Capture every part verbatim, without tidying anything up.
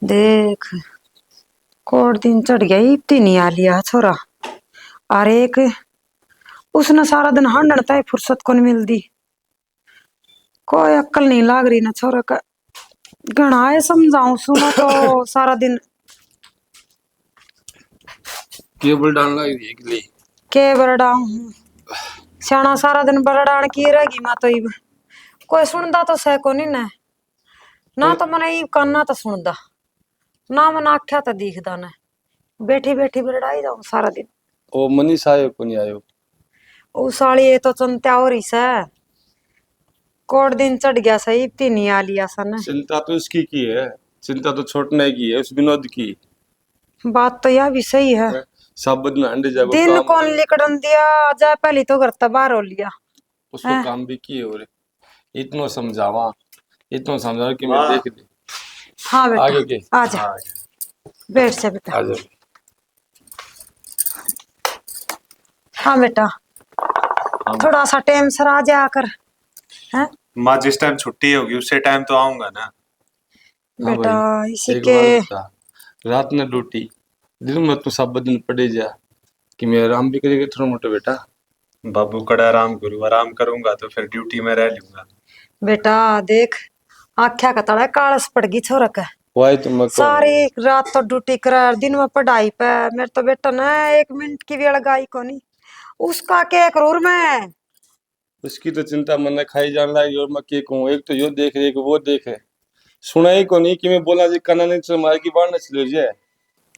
देख, कोट दिन चढ़ गया, इतनी नहीं आ लिया छोरा। और एक उसने सारा दिन हांडण ताई फुर्सत कोनी मिलदी। कोई अक्ल नहीं लाग रही ना छोरा का। घणा है समझाऊं सुना तो सारा दिन। केबल डालना ही देख ले। के बरडाऊं हूँ। स्याणा सारा दिन बरडाण की रहेगी माँ तो इब। कोई सुनदा तो सै कोनी ना। ना तो मने इब काना तो सुनदा, ना मने आख्या तो दिखदा ना। बैठी बैठी बरड़ाई जाऊं सारा दिन। ओ मनीष आयो कोनी आयो? ओ साली, ये तो चिंता हो रही सै। कोट दिन चढ़ गया सै, इतनी नहीं आ लिया सन। चिंता तो इसकी की है, चिंता तो छोटने की है, उस विनोद की। बात तो यह भी सही है। हैं? साबत में हंडे जागो दिन काम कौन है। लिकड़न दिया, जा पहली तो घर तक बाहर हो लिया। उसको हैं? काम भी की हो रे, इतनो समझावा, इतनो समझावा कि मैं वाह। देख ले। हाँ बेटा, आगे के? आ जा। हाँ, आ जा। बैठ जा बेटा। आ जा। हाँ बेटा, हाँ। थोड़ा सा टाइम सर आ जाया कर, हैं? माँ, जिस टाइम छुट्टी होगी, उसी टाइम तो आऊंगा ना। हाँ बेटा, भाई, इसी एक के बात बता, रात ने ड्यूटी, दिन में तू सब दिन पड़े जा, कि मैं आराम भी करेगा थोड़ा मोटा बेटा। बाबू, कड़ा आराम करूँ, आराम करूंगा तो फिर ड्यूटी में रह लूंगा। बेटा देख, आख्या का तड़ा कालस पड़ गई छोरा के। वही तो मैं कहूँ। सारी रात तो ड्यूटी करे, दिन में पढ़ाई पे। मेरे तो बेटा ना एक मिनट की भी अलगाई कोनी। उसका क्या करूँ मैं? उसकी तो चिंता मन्ने खाई जान लागी, और मैं के कहूँ, एक तो यो देख, एक वो देख। सुना ही कोनी कि मैं बोला जी, काना नहीं चल मार की बाहर न चले जाए।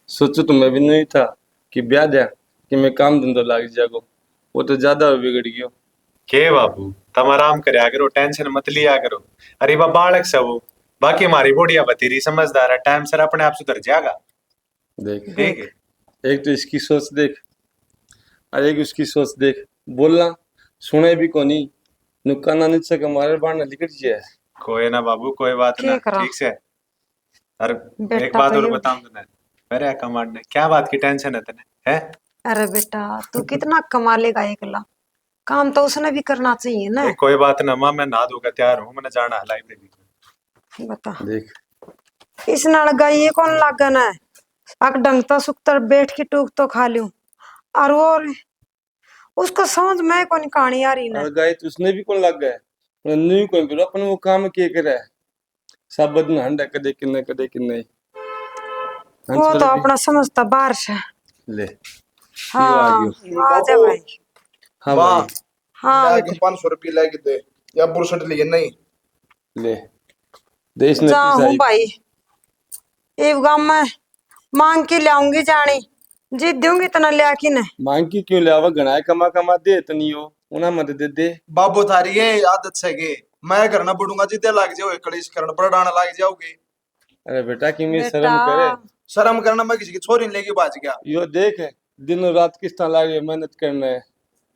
सोचो तो मैं भी नहीं था कि ब्याह दिया कि मैं काम धंधो लाग जागो, वो तो ज्यादा बिगड़ गयो। के बाबू, तम आराम करया करो, टेंशन मत लिया करो। अरे बा बालक से वो, बाकी हमारी बुढ़िया बतेरी समझदार है, टाइम सर अपने आप सुधर जाएगा। देख, देख। एक तो इसकी सोच देख, और एक उसकी सोच देख। बोलना सुने भी कोनी, नुकाना नीचे के मारे बाहर निकल जाए। कोई ना बाबू, कोई बात के ना, करा? ठीक से। अरे, एक बेटा बात तो और ये बताऊं तने, अरे कमांड ने, क्या बात की टेंशन है तने, हैं? अरे बेटा, तू कितना कमा लेगा एकला? काम तो उसने भी करना चाहिए ना। ए, कोई बात ना माँ, मैं नहा धोकर तैयार हूँ, मैंने जाना है लाइब्रेरी में। बता। देख। इस नाल गाई ये कौन लागे ना? अक ढंग तो सुख तर बैठ के टूक तो खा लूं। और वो और उसको समझ में कौन कहानी आ रही ना। और गाई तो उसने भी कौन लागे? उन्हें न्यू कौन करो, अपन वो काम के करे? साबत में हंडा कदे किन्ने, कदे किन्ने। वो तो अपना समझता बाहर से। ले। हाँ, क्यों आ गयो? आ जा भाई। हाँ वाह। भाई। हाँ लाग बेटा। पाँच सौ रुपये लेके दे, या बुरसट लिए नहीं। ले। दे इसने जा पैसा हूँ ही। भाई, एक गाम में मांग के लाऊंगी जानी, जी दूंगी तना लिया कि नहीं। मांग के क्यों लावा, घणा है कमा कमा दे तनी हो, उन्हें मत दे दे। बाबू थारी ये आदत है के मैं घर ना बुड़ूंगा, जिद्दे लाग जाओ, कलेश करण बड़ाना लाग जाओगे। अरे बेटा, किमी शर्म बेटा। करे। शर्म करना, मैं किसी की छोरी ने लेके भाज गया। यो देख, दिन रात किस्ता लाग रही है, मेहनत करना है।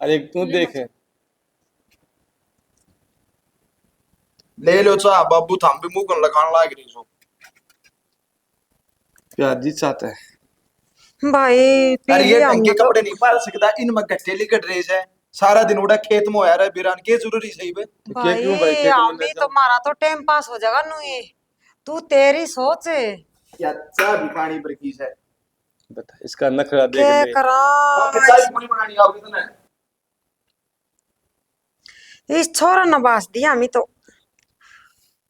अरे एक तू देख। ले लो चा, बाबू थाम भी मुंह कन लगान लाग रही सो। प्यार जी चाहता है। भाई, पी अरे ये लिया ढंग के हमने तो। कपड़े नहीं पहन सकता, इनमें घट्टे लिकट रहे है। सारा दिन उड़ा खेत में होया रहे बिरान, के जरूरी सही बे? तो क्या भाई, क्यों भाई, खेत में हम ले भी जाओ। तो, मारा तो टाइम पास हो जाएगा नुई। तू तेरी सोच। या चाह भी पानी पर की है। बता, इसका नखरा देख के ले। करा? आपके चाय भी पानी बनानी आओगे तने? इस छोरा ने बास दिया हमी तो।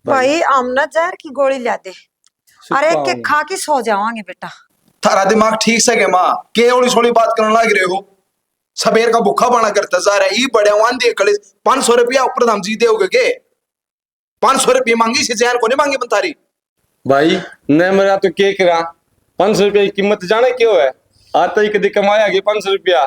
भाई। भाई, हमने जहर की गोली ला दे। सुख अरे, के पाऊंगा। खा के सो जावांगे बेटा। थारा दिमाग ठीक से के माँ? के ओली सोली बात करने लग रहे हो? सबेर का भूखा बाणा करता जा रहा है, ई बड़े वांदे कलेश। पाँच सौ रुपया ऊपर धाम जी देओगे के? पाँच सौ रुपये मांगी से, जहर को नहीं मांगी बन थारी। भाई, न मेरा तो के करा, पाँच सौ रुपया की कीमत जाने क्यों है? आता ही कदी कमाया के पाँच सौ रुपया,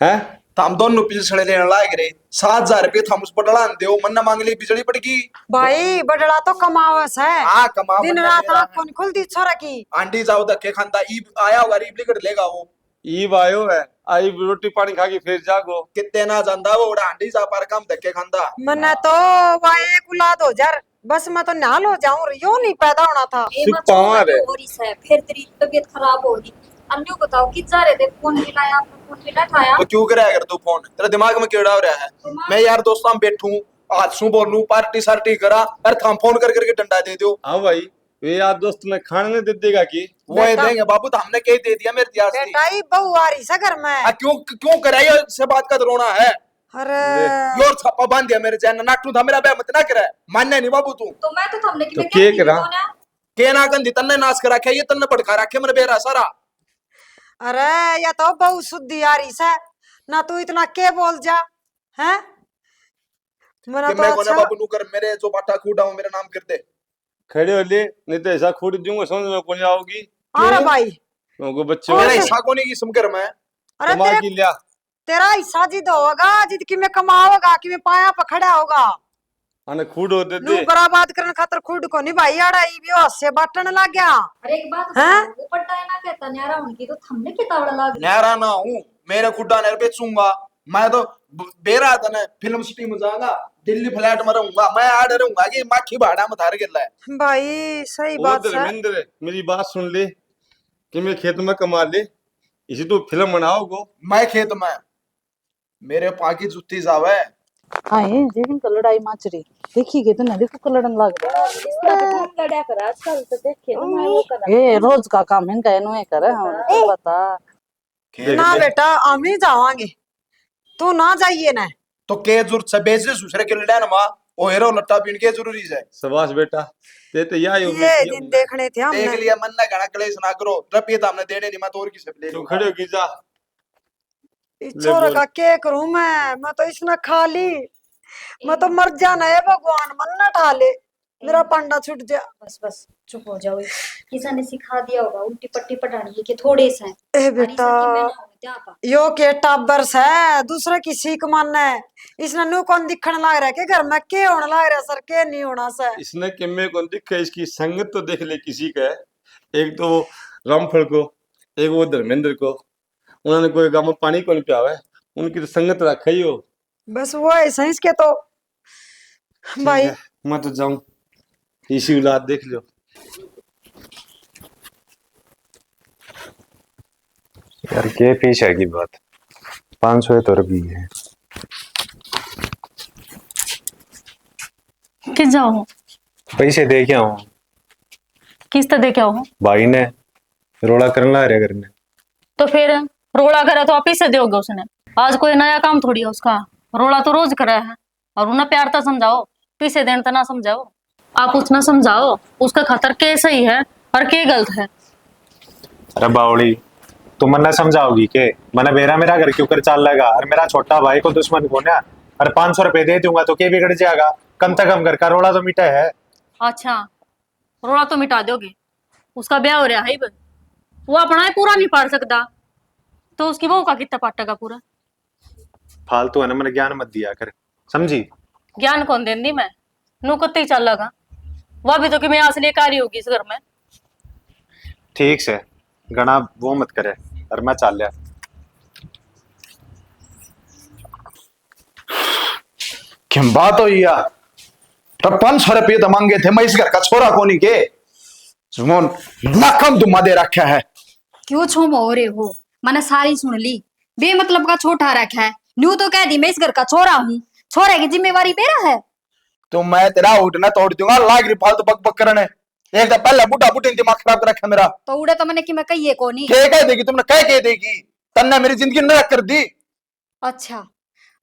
हैं? तो हम दोनों पीछे सड़े लेने लाग रहे, सात हजार रुपये तो हम उस बटला ने दो, मन न मांग ले बिजली पड़गी। भाई, बटला तो कमावस है। हाँ, कमावस दिन है, रात मेरा आँख है। कौन खुलती छोरा की? आंटी जाओ धक्के खांदा, ईब आया होगा, ईब लिकड़ लेगा वो। ईब आयो है, आई रोटी पानी खा के फिर जागो। कितने ना जांदा वो उड़ा आंटी जा पर काम धक्के खांदा। मन्ने तो वा एक औलाद हो जा, बस मैं तो नाल हो जाऊं, यो नहीं पैदा होना था। ए, सुख माँ, पावा रे। हो रही से, फिर तेरी तबीयत खराब होगी। अब न्यू बताओ, कित जा रहे थे? फोन भी लाया आपने, फोन भी ना उठाया। तो क्यों कराया कर तू फोन? तेरे दिमाग में कीड़ा हो रहा है? तो माँ मैं यार दोस्तों में बैठूं, हाथ सू बोलूं, पार्टी सार्टी करा, अरे थाम फोन कर करके डंडा दे दो। हाँ भाई, ये यार दोस्त ने खाने नहीं दे देगा कि? वो ये बेटा। देंगे बाबू, तो हमने क्या ही दे दिया मेरे दियार से। बेटा, ये बहू आ रही से घर में। आ, क्यों, क्यों कराई इससे बात का तो रोना है? अरे। योर छापा बांध दिया मेरे चैन, नाटू था मेरा ब्याह मत ना करे। मान्य नहीं बाबू तू। तो मैं तो थमने की तो मैं के कहती करा? थी ना। के ना गंदी तन्ने नाश करा रखे, ये तन्ने भड़का रखे मेरे बेरा सारा। अरे, या तो बहू सुद्धी आ रही से, ना तू इतना के बोल जा, हैं? मना तो किन्ने कोने अच्छा बाबू नू कर, मेरे जो बाटा कूड़ा हो, मेरा नाम कर दे। खड़े हो ले, नहीं तो ऐसा खूट दूंगा, समझ में कोनी आओगी। अरे क्यों? भाई। क्योंकि बच्चे और हो। मेरा हिस्सा कोनी की समकर में। अरे कमा तेरा, की लिया। तेरा हिस्सा जिद होगा, जिद की मैं कमाओगा, कि मैं पाया पर खड़ा होगा। अने खूड हो दे नू दे। बराबाद करने खातर खूड को नहीं भाई, आड़ा ई भी हंसे बाटन लग गया। अरे एक बात हैं? बताओ, वो पट्टा है ना कहता न्यारा होने की, तो थमने कितावड़ा लाग गया। न्यारा ना हूँ, मेरे खुड्डा ने बेचूंगा। मैं तो ब-, बेरा था ना, फिल्म सिटी में जाऊंगा, दिल्ली फ्लैट में रहूंगा, मैं आड़े रहूंगा कि माखी भाड़ा में थार गेला है। भाई, सही ओ बात है। धर्मेंद्र, मेरी बात सुन ले, कि मैं खेत में कमा ले, इसी तो फिल्म बनाओगो। मैं खेत में, मेरे पाकी जूती जावे। हाँ, ये जीवन का लड़ाई माच रही। देखी के तो ना, देखो, को लड़न लग गया। इसका तो कौन लड़ा कर आजकल तो देखे तो मैं वो कर। ए, रोज का काम इनका, इन्हों ये करे, हाँ, तो बता। खेत ना में। बेटा, हम ही जावांगे, तू ना जाइए ना। तो के जरूरत से बेचे दूसरे के लड़ा ना माँ, ओ हेरो लट्टा पीन के जरूरी है। शाबाश बेटा, ते तो या ही उम्मीद ये थी दिन हमने। देखने थे हमने। देख लिया, मन ना घना कलेश ना करो, रपिए तो हमने देने नहीं, मैं तो और किसे ले तू लूंगा। खड़े हो गई जा। इस ले छोरे बोल। का के करूं मैं, मैं तो इसने खा ली, मैं तो मर जाना है भगवान, मन ना ठा ले, मेरा पांडा छूट जा। बस बस, चुप हो जाओ। किसी ने सिखा दिया होगा, उल्टी पट्टी पढ़ानी है कि थोड़े से। ए और इसे बेटा। कि मैं ना होते आपा। यो के टाबर से, दूसरे की सीख माने। इसने नू कौन दिखण लाग रहा है कि घर में के होने लाग रहा है सर, के नहीं होना सर। इसने किम्मे कौन दिखे, इसकी संगत तो देख ले किसी का है। एक तो वो रामफल को, एक वो धर्मेंद्र को, उन्होंने कोई गाँव में पानी कौन पियावे, उनकी तो संगत रखे ही हो। बस वो है सही इसके तो। ठीक भाई। है, मैं तो जाऊं, इसी औलाद देख लो। यार, के पीछे की बात, पाँच सौ तो रुपये है। के जाओ? पैसे दे के आऊं। किस तरह दे के आओ? भाई ने रोला करने ला रहा घर में। तो फिर रोला करे तो आप ही से दोगे उसने। आज कोई नया काम थोड़ी है उसका, रोला तो रोज करे है। और उन्हें प्यार तो समझाओ, पैसे देने तो ना समझाओ। आप उसने समझाओ, उसका खातर के सही है और के गलत है। अरे बावली, तू मन्ने समझाओगी के? मन्ने बेरा मेरा घर क्यों कर चाल लेगा? और मेरा छोटा भाई को दुश्मन कौन है? और पाँच सौ रुपए दे दूंगा तो के बिगड़ जाएगा? कम से कम घर का रोला तो मिटा है। अच्छा, रोला तो मिटा दोगे, उसका ब्याह हो रहा है इब, वो अपना ही पूरा नहीं पाड़ सकता, तो उसकी बहू का कितना पाटेगा पूरा? फालतू है ना, मैंने ज्ञान मत दिया कर, समझी? ज्ञान कौन देंदी मैं, नू कत्ते ही चालेगा, वो भी तो कि मैं आस लेकर आ रही होगी इस घर में। ठीक से, घना वो मत करे, और मैं चाल लिया। किम बात हो यार, तो पाँच सौ रुपये तो मांगे थे, मैं इस घर का छोरा कोनी के? जुमोन, नाकम दुम्मा दे रखा है। क्यों छो मो रहे हो? मैंने सारी सुन ली। बेमतलब का छोटा रखा है। न्यू तो कह दी मैं इस घर का छोरा हूँ। छोरे की जिम्मेवारी मेरा है। तो मैं तेरा उठना तोड़ दूंगा, लाग रही फालतू बक बक करने। एक तो पहले बुढ़ा बुढ़ी ने दिमाग खराब कर रखा मेरा। तो उड़े तो मैंने कि मैं कहिए कोनी। के कह देगी तुमने, कह के देगी? तन्ने मेरी जिंदगी नरक कर दी। अच्छा,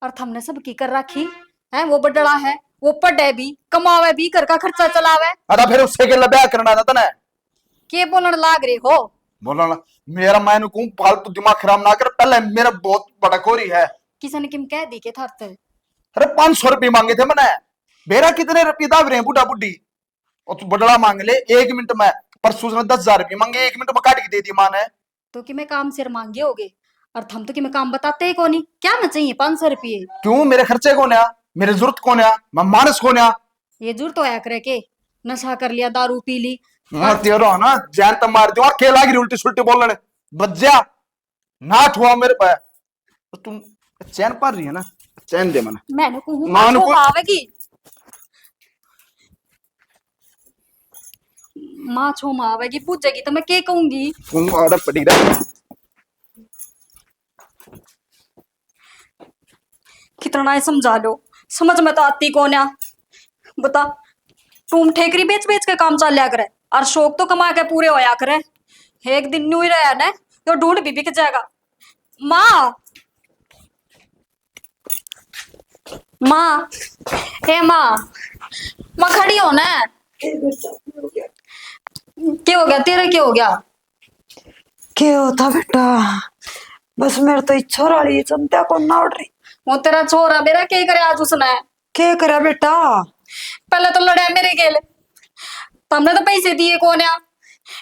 और थमने सब की कर रखी है? वो बडला है, वो पढ़े भी, कमावे भी, घर का खर्चा चलावे। अरे फिर उससे के ब्याह करना था तने। के बोलण लाग रहे हो? बोलण ला-, मेरा, मैं कहूँ, फालतू दिमाग खराब ना कर, पहले मेरा बहुत भड़क हो रही है। किसी ने किम कह दी के थार ते? अरे पाँच सौ रुपये मांगे थे मैंने। बेरा कितने रुपये दाब रहे हैं बूढ़ा बूढ़ी? और तू बदला मांग ले एक मिनट में। परसों उसने दस हजार रुपये मांगे, एक मिनट में काट के दे दिए माँ ने। तो कि मैं काम सिर मांगे होगे, और थम तो कि मैं काम बताते ही कोनी। क्या मैं चाहिए पाँच सौ रुपये? क्यों, मेरे खर्चे कौन आ, मेरे जरूरत कौन आ, मैं मानस कौन आ? ये जरूरत होया करे के, नशा कर लिया, दारू पी ली। हाँ, तेरा ना जान तो मार दूंगा, के लाग रही उल्टी सुल्टी बोलने, बज्जा, नाट हुआ मेरे पे। तो तुम चैन पड़ रही है ना, चैन दे मना। मैंने कहूँ माँ माँ ने छो को- माँ आवेगी। माँ छो माँ आवेगी, पूछेगी तो मैं के कहूंगी? तू आड़ा पड़ी रह। कितना ही समझा लो, समझ में तो आती कौन आ। बता, टूम ठेकरी बेच बेच के काम चाल्या करे, और शौक तो कमा के पूरे होया करे। एक दिन न्यू ही रहा ना, तो ढूंढ भी बिक जाएगा। माँ, माँ, हे माँ, माँ, खड़ी हो ना। के हो गया? तेरे के हो गया? के होता बेटा, बस मेरे तो इस छोरा वाली चिंता को ना उड़ रही। वो तेरा छोरा मेरा के करे आज उसने? के करे बेटा? पहले तो लड़ा मेरे गेल, तमने तो पैसे दिए कोन्या,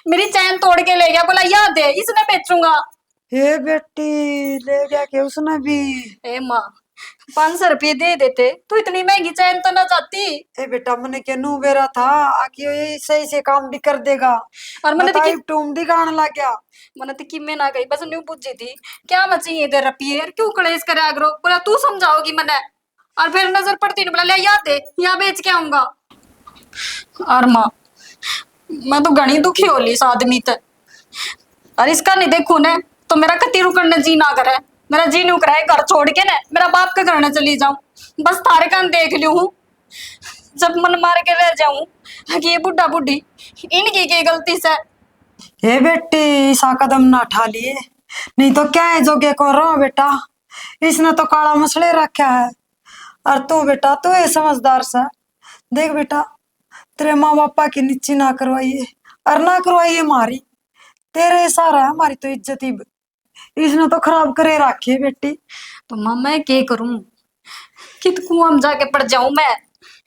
मेरी चैन तोड़ के ले गया, बोला या दे, इसने बेचूंगा। हे बेटी, ले गया के उसने भी? ए माँ, पाँच सौ रुपये दे देते तो इतनी महंगी चैन तो ना जाती। ए बेटा, मैंने के नू बेरा था आके ये सही से काम भी कर देगा। और मैंने तो बताई कि टूम दिखाने लग गया। मैंने तो किमे ना गई, बस न्यू बुझी थी, क्या मैं चाहिए दे रुपये, क्यों कलेश करे अगरो, बोला तू समझाओगी मने। और फिर नजर पड़ती ने बोला, ले याद दे, यहाँ बेच के आऊंगा। और माँ, मैं तो घणी दुखी हो ली इस आदमी ते। और इसका नहीं देखूं ने, तो मेरा कति रुकण ने जी ना करे। मेरा जी न्यू करे घर छोड़ के ने मेरा बाप के घर ने चली जाऊं, बस थारे कान देख लियो हूँ। जब मन मार के रह जाऊं कि ये बुढ़ा बुढ़ी, इनकी के गलती से? हे बेटी, इसा कदम ना उठा लिए, नहीं तो क्या है जोगे को रो बेटा, इसने तो काला मसले रखा है। और तू बेटा, तू ये समझदार सा, देख बेटा, तेरे माँ बापा की नीची ना करवाइए और ना करवाइए हमारी, तेरे सहारा है हमारी तो इज्जत ही। इसने तो खराब करे रखी है बेटी। तो माँ, मैं के करूं, कित कुआं में जाके पड़ जाऊं मैं?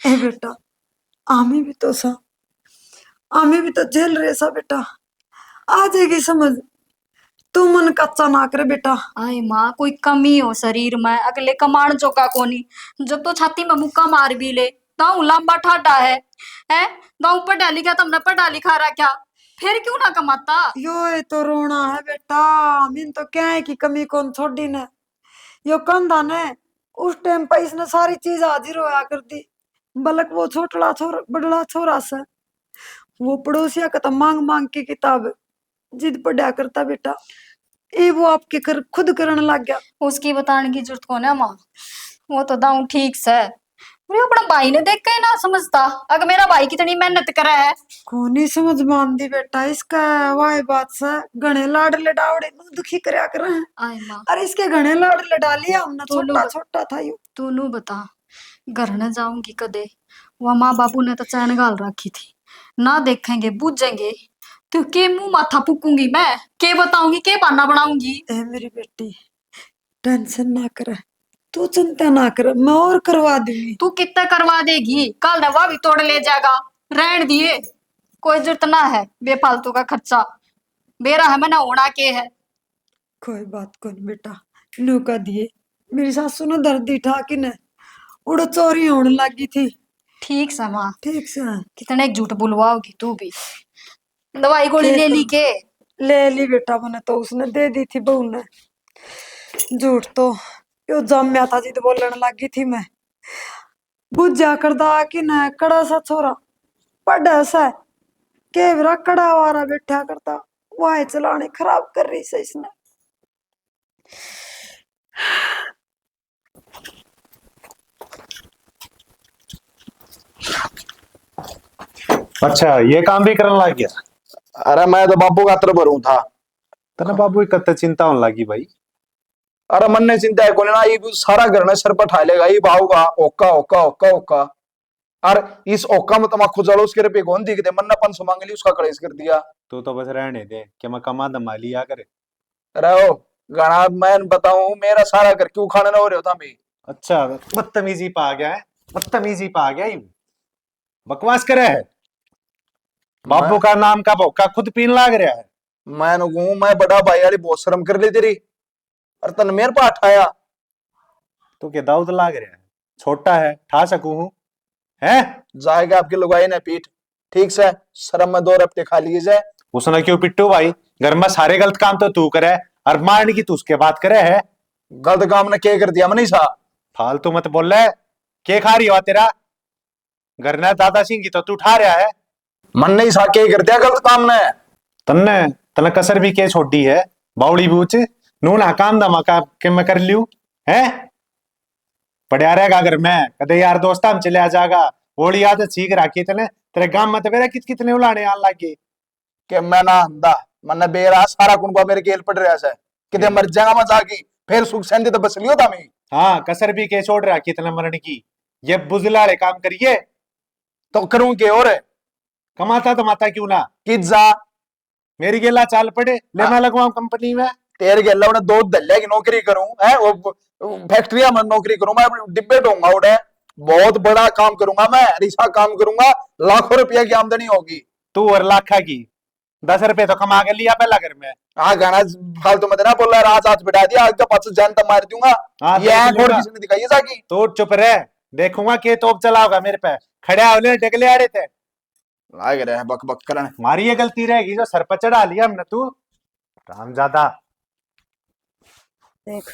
ए बेटा, आमी भी तो सा, आमी भी तो झेल रहे सा बेटा, आ जाएगी समझ। तू मन कच्चा ना कर बेटा। आए माँ, कोई कमी हो शरीर में, अगले कमाण जोगा कोनी। जब तो छाती में मुक्का मार भी ले, दाऊ लंबा ठाडा है, हैं? दाऊ पढ़ा लिखा, तुमने पढ़ा लिखा रखा, फिर क्यों ना कमाता? यो ही तो रोना है बेटा, मैंने तो क्या है कि कमी कौन छोड़ी ने। यो कंधा ने उस टाइम पे इसने सारी चीज हाजिर होया कर दी, बल्कि वो छोटला छोर बड़ला छोरा से, वो पड़ोसिया का तो मांग मांग के किताब जिद पढ़ा करता बेटा, ये वो आपके कर खुद करण लग गया। उसकी बताने की जरूरत कोने माँ, वो तो दाऊ ठीक से, वो अपना भाई ने देख के ही ना समझता, अगर मेरा भाई कितनी मेहनत करे है। कोनी समझ में आंदी बेटा, इसका वाह बात से घणे लाड लडावड़े नु दुखी करया करे हैं। आए माँ। अरे इसके घणे लाड लडा लिया हमने, तू नु छोटा बत-, छोटा था यू। तू नु बता, घर न जाऊंगी कदे, वह माँ बाबू ने तो चैन घाल रखी थी, ना देखेंगे बूझेंगे, तो के मुंह माथा फूकूंगी मैं, के बताऊंगी, के बहाना बनाऊंगी? ए मेरी बेटी, टेंशन ना कर, तू चिंता ना कर, मैं और करवा दूंगी। तू कितना करवा देगी? कल दवा भी तोड़ ले जाएगा, रहन दिए, कोई जरूरत ना है बेफालतू का खर्चा। बेरा है मैं ना होना के है। कोई बात कोनी बेटा, न्यू कह दिए, मेरी सासू ने दर्द ही ठा के न उड़ो चोरी होने लगी थी। ठीक से माँ। ठीक से। कितने झूठ बुलवाओगी तू भी। दवाई गोली ले ली के? ले ली बेटा, मैंने तो उसने दे दी थी बहू ने। झूठ तो यो जाम्या था जिद बोलने लगी थी मैं। बुझा करदा कि न कड़ा सा छोरा पढ़े से, के बेरा कड़ा वारा बैठा करता, वाह चलाने खराब कर रही से इसने। अच्छा, ये काम भी करने लग गया? अरे, मैं तो बाबू खातर भरूं था। तने बाबू की कत्ते चिंता होने लगी भाई? अरे, मन्ने चिंता है कोनी ना, ये सारा घर ने सर पर ठा लेगा, ये भाव का होका, होका, होका, होका। और इस होका में तमाकू जलो, उसके रुपये कौन दिखते? मन्ने पाँच सौ मांग ली, उसका कलेश कर दिया। तू तो बस रहने दे, कि मैं कमा धमा लिया करे। अरे ओ, घना मैं बताऊं, मेरा सारा घर क्यों खाने ना हो रहे हो था मैं? अच्छा, बदतमीजी पा गया है, बदतमीजी पा गया ही। बकवास करे है। बाबू मैं का नाम का भोका खुद पीन लाग रहा है। मैं कहूं, मैं बड़ा भाई वाली बहुत शर्म कर ली तेरी। अरे तन मेरे पे उठाया। तू के दाऊद लाग रहा है? छोटा है, ठा सकूं हूं? हैं? जाएगा आपकी लुगाई ने पीठ। ठीक से, शर्म में दो रपटे खा लीजिए। उसने क्यों पिट्टू भाई? घर में सारे गलत काम तो तू करे, और मारने की तू उसके बात करे है। गलत काम ने के कर दिया मनीषा? फालतू मत बोले, के खा रही हो तेरा? घर ने दादा सिंह की तो तू ठा रहा है। मन नहीं सा के कर दिया गलत काम ने। तन्ने, तन्ने कसर भी के छोड़ी है? बावड़ी बूच, नू ना काम धमाका के मैं कर लियो, हैं? पड़या रहेगा घर में, कदे यार दोस्त हम चले आ जाएगा। ओली आदत सीख रखी तने, तेरे गांव में तो बेरा कित कितने उलाने आन लग गए। के मैं ना आंदा, मन्ने बेरा सारा कुनबा मेरे गेल पड़ रहा सै। किते हम्म। मर जाएगा मैं जाके, फिर सुख शांति तो बस लियो था मैं। हाँ, कसर भी के छोड़ रहा कितना मरण की। ये बुजला वाले काम करिए। तो करूं के और? कमाता धमाता क्यों ना? कि जा। मेरी गेला चाल पड़े, ले हाँ। मैं लगवाऊं कंपनी में। तेरे गेला उन्हें दो दल्ले की नौकरी करूं, है वो फैक्ट्रिया में नौकरी करूं, मैं डिब्बे ढोऊंगा उड़े। बहुत बड़ा काम करूंगा मैं, रिसा काम करूंगा, लाखों रुपया की आमदनी होगी। तू और लाखा की, दस रुपए तो कमा के लिया पहला घर में। हाँ, गाना फालतू मत ना बोला, राज हाथ बिठा दिया, आगे पाछे जान तो मार दूंगा। हाँ, ये देख आंख और लूंगा। किसी ने दिखाई है जाके? तू चुप रह, देखूंगा के तोप चलाओगा मेरे पे। खड़ा हो ले, डगले आड़े थे। लाग रहा है बक बक करन। मारी ये गलती रहेगी जो सर पर चढ़ा लिया हमने तू। रामजादा। देख,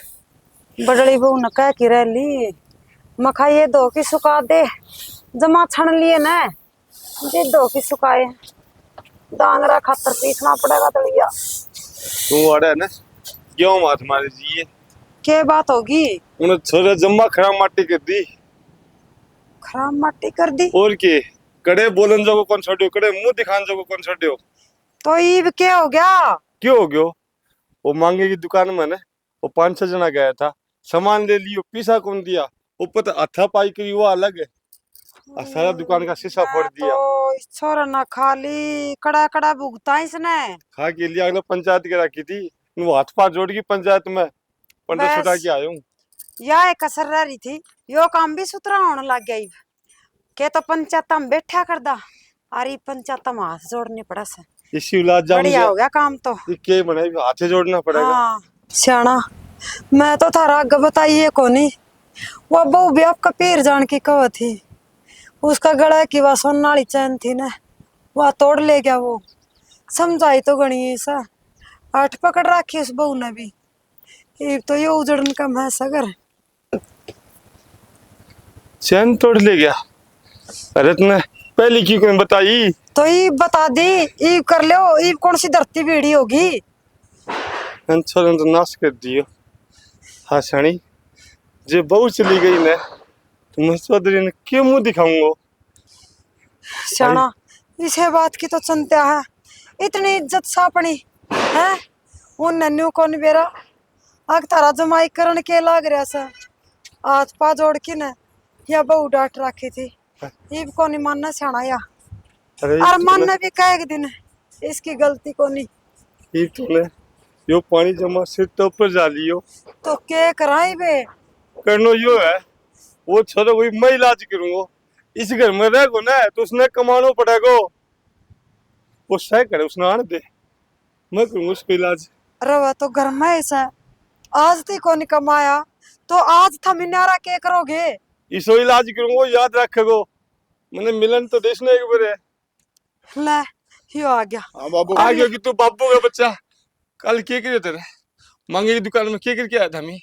बड़ली बहू ने कह के रह ली, मखा ये धो के सुखा दे, जमा छण लिए न, ये धो के सुखाए, दांगरा खातर पीसना पड़ेगा दलिया। तू अड़े न, क्यों मात मारे जी ये? के बात होगी? उन्हें छोरे जम्मा खराब माटी कर दी। खराब माटी कर दी? और के? कड़े बोलन जोगो कौन छोड़ियो, कड़े मुंह दिखान जोगो कौन छोड़ियो। तो ईब के हो गया? क्यों हो गयो? वो मांगे की दुकान में ने, वो पांच छह जना गया था, सामान ले लियो, पीसा कौन दिया, ऊपर तो हाथापाई करी, वो अलग है। आ सारा दुकान का शीशा फोड़ दिया। तो इस छोरा ना खाली कड़ा कड़ा भुगता इसने। खा के लिया, अगले पंचायत के रखी थी, वो हाथ पाथ जोड़ की पंचायत में पंडा बस। छुटा के आयो हूँ। या एक कसर रह रही थी, यो काम भी सुथरा होने लग गया इब। के तो पंचायत में बैठा करदा, अरे पंचायत में हाथ जोड़ने पड़ा से। इसी औलाद जाम बढ़िया गया। हो गया काम तो। ये के बनाई, हाथ से जोड़ना पड़ेगा। हाँ, सियाणा, मैं तो थारा आगे बताइए कोनी। वो बहू भी आपका पैर जान की कहो थी, उसका गला की वा सोना वाली चैन थी ना, वा तोड़ ले गया वो। समझाई तो घणी सा, आठ पकड़ रखी उस बहू ने भी। एक तो ये उजड़न का मैं सगर। चैन तोड़ ले गया। अरे तूने पहली की कोई बताई? तो ईब बता दी, ईब कर लो, ईब कौन सी धरती भीड़ी होगी? इन छोरों तो नाश कर दियो। हाँ सणी, जे बहू चली गई ना, तो मैं चौधरी ने के मुंह दिखाऊंगा? स्याणा, इसे बात की तो चिंता है, इतनी इज्जत सा अपनी है, उन न्यू कौन बेरा, आग थारा जमाई करण के लाग रहा से, हाथ पा जोड़ के न या बहू डांट रखी थी, इब कोनी मानना स्याणा या। अरे और इब तूने मानना भी कह एक दिन, इसकी गलती कोनी। इब तूने यो पानी जमा सिर तो ऊपर जा लियो। तो के कराई बे? करनो यो है, वो छोरा कोई मैं इलाज करूंगा, इस घर में रह को ना तो उसने कमानो पड़ेगो। वो सह करे, उसने आन दे, मैं करूंगा उसको इलाज। रवा तो घर में ही सै, आज ती कोनी कमाया, तो आज थम न्यारा के करोगे? इसो इलाज करूंगा, याद रखेगो। मैंने मिलन तो देश ने एक बार है। ले, यो आ गया। हाँ बाबू। आ गया कि तू बाबू का बच्चा। कल के करे तेरे मांगे की दुकान में के करके आया था मैं?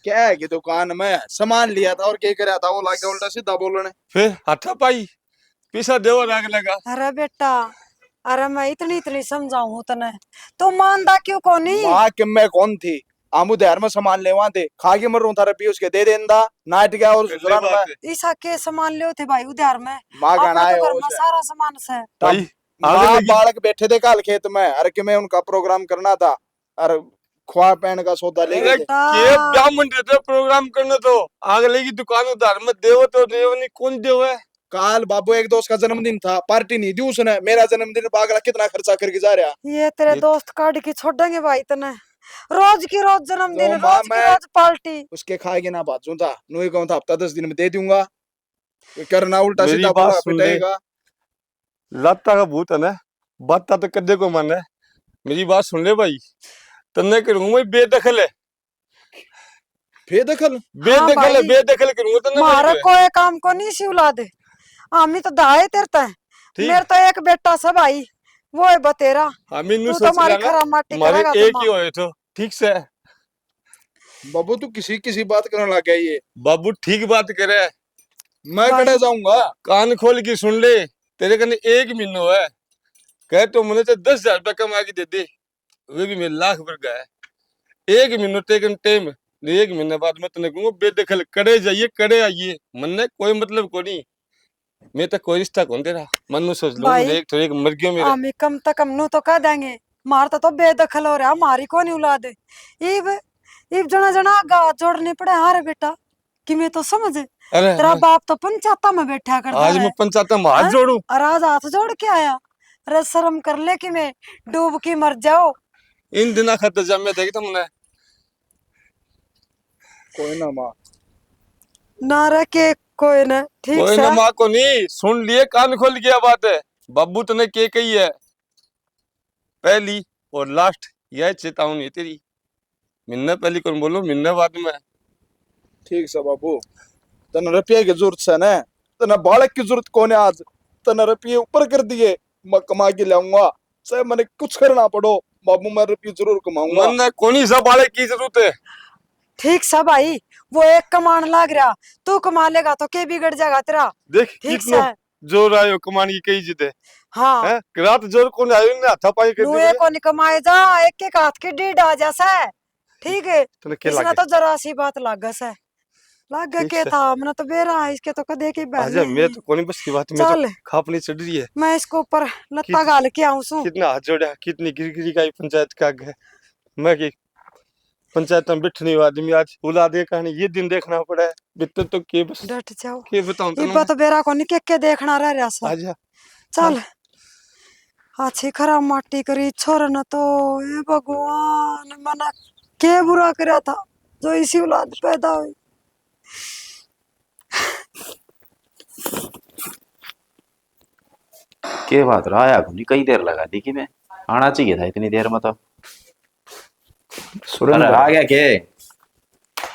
क्या है कि दुकान में सामान लिया था और के करा था, वो लागे उल्टा सीधा बोलने। फिर हाथा पाई, पैसा देवा राग लगा। अरे बेटा, अरे मैं इतनी इतनी समझाऊं हूं तने, तू मानदा क्यों कोनी? माँ कि मैं कौन थी? आमू ध्यान में सामान लेवा दे, खा के मरूं थारे पीयूष के दे देंदा, नाट गया और पहले ससुराल बात में। है। ईसा के सामान लियो थे भाई उधार में? माँ आपका गाना तो है घर वो में से। सारा सामान से। भाई, आगे माँ लगी। बालक बैठे थे काल खेत में, अरे कि मैं उनका प्रोग्राम करना था, अरे खुआ पैन का सौदा लेके अरे दे। के ब्राह्मण देते प्रोग्राम करने तो, अगले की दुकान उधार में देवो तो देवो नहीं, कौन देवे? काल बाबू एक दोस्त का जन्मदिन था, पार्टी नहीं दी उसने। मेरा जन्मदिन पागला कितना खर्चा करके जा रहा। ये तेरे ये दोस्त काट के छोड़ेंगे भाई तने। रोज की रोज जन्मदिन, तो माँ रोज की मैं रोज पार्टी। उसके खाएगी ना बाजू था, नुई कहूँ था हफ्ता दस दिन में दे दूंगा। ये करना उल्टा मेरी सीधा बात बोला, सुन ले। पिटाएगा। लाता का भूत है ना, बाता तो कदे को माने। मेरी बात सुन ले भाई, तन्ने करूँ मैं बेदखल है। बेदखल? बेदखल, हाँ भाई। बेदखल करूंगा तन्ने म्हारा मैं। कोई काम को नहीं सी औलाद। आमी तो दाए तेरे तै। ठीक। मेरे तो एक बेटा सा भाई, वो है बतेरा। हाँ, मीनू तू तो सोच हमारी लिया ना, खराब माटी हमारे करेगा एक ही तू। होए तो, ठीक से। बाबू तू किसी, किसी बात करने लग गया ये। बाबू ठीक बात करे। मैं भाई। कड़े जाऊंगा? कान खोल के सुन ले, तेरे कने एक महीनो है, कह तो मने तो दस हजार रुपया कमा के दे दे। वे भी मेरे लाख वर्गा है। एक महीनो टेकन टाइम, एक महीने बाद मैं तने कहूंगा, बेदखल कड़े जाइए, कड़े आइए, मन्ने कोई मतलब को नहीं। मैं तो कोई रिश्ता कौन तेरा, मन में सोच लूं, भाई, देख, थोड़ी एक मर गयो मेरा। हम कम तक हम नू तो कह देंगे, मार तो, तो बेदखल हो रहा, मारी कौन औलाद है। इब, इब जना जना आगा हाथ जोड़ने पड़े। हाँ रे बेटा, कि मैं तो समझ, अरे, तेरा अरे। बाप तो पंचायता में बैठा करता आज है। मैं पंचायता में हाथ हैं? जोड़ूं? और आज हाथ जोड़ के आया। अरे शर्म कर ले कि मैं डूब के मर जाओ। इन दिना खातर जब मैं देख तुमने। कोई ना माँ। ना रे के कोई ना, ठीक कोई ना सा। माँ को नहीं, सुन लिए कान खोल के बात है। बाबू तने के कही है, पहली और लास्ट यह चेतावनी है तेरी। मिन्ना पहली कौन बोलो, मिन्ना बाद में। ठीक सा बाबू, तने रुपया की जरूरत से ना, तने बालक की जरूरत कोने आज। तने रुपये ऊपर कर दिए, मैं कमा के लाऊंगा, चाहे मैंने कुछ करना पड़ो। बाबू, मैं रुपये जरूर कमाऊंगा। मन्ने कोनी सा बालक की जरूरत है। ठीक सा भाई, वो एक कमान लाग रहा, तू कमा लेगा तो के बिगड़ जाएगा तेरा? देख, ठीक कितना सा। जोर आयो कमान की कई जिदे। हाँ। हैं? रात जोर कौन आयो ने हाथा पाई कर नुए दिया। कौन कमाए जा, एक एक हाथ की डीड आ जा से। ठीक है। तने के इसने लागे? तो जरा सी बात लागे से। लागे ठीक के से। था, हमने तो बेरा है, इसके तो कदे के बहन आजा, नहीं। मैं तो कोनी बस की बात, मैं तो चल। खापनी चढ़ रही है। मैं इसको ऊपर लत्ता कित-, घाल के आऊं सू। कितना हाथ जोड़ा, कितनी गिरगिरी का ये पंचायत का आगे। मैं की पंचायत में बैठने वाला आदमी आज औलाद एक आने ये दिन देखना पड़ा है। भीतर तो के बस डट जाओ। के बताऊं ये तन्ने बात मैं। बेरा कोनी के, के देखना रह रहा सा। आजा। चल। हाँ। आछी खराब माटी करी छोर न तो, ए भगवान, मना के बुरा करया था जो इसी औलाद पैदा हुई। के बात रहा, आया कोनी, कई देर लगा दी कि मैं आना चाहिए था इतनी देर में तो। सुरेंद्र। अरे, आ गया के?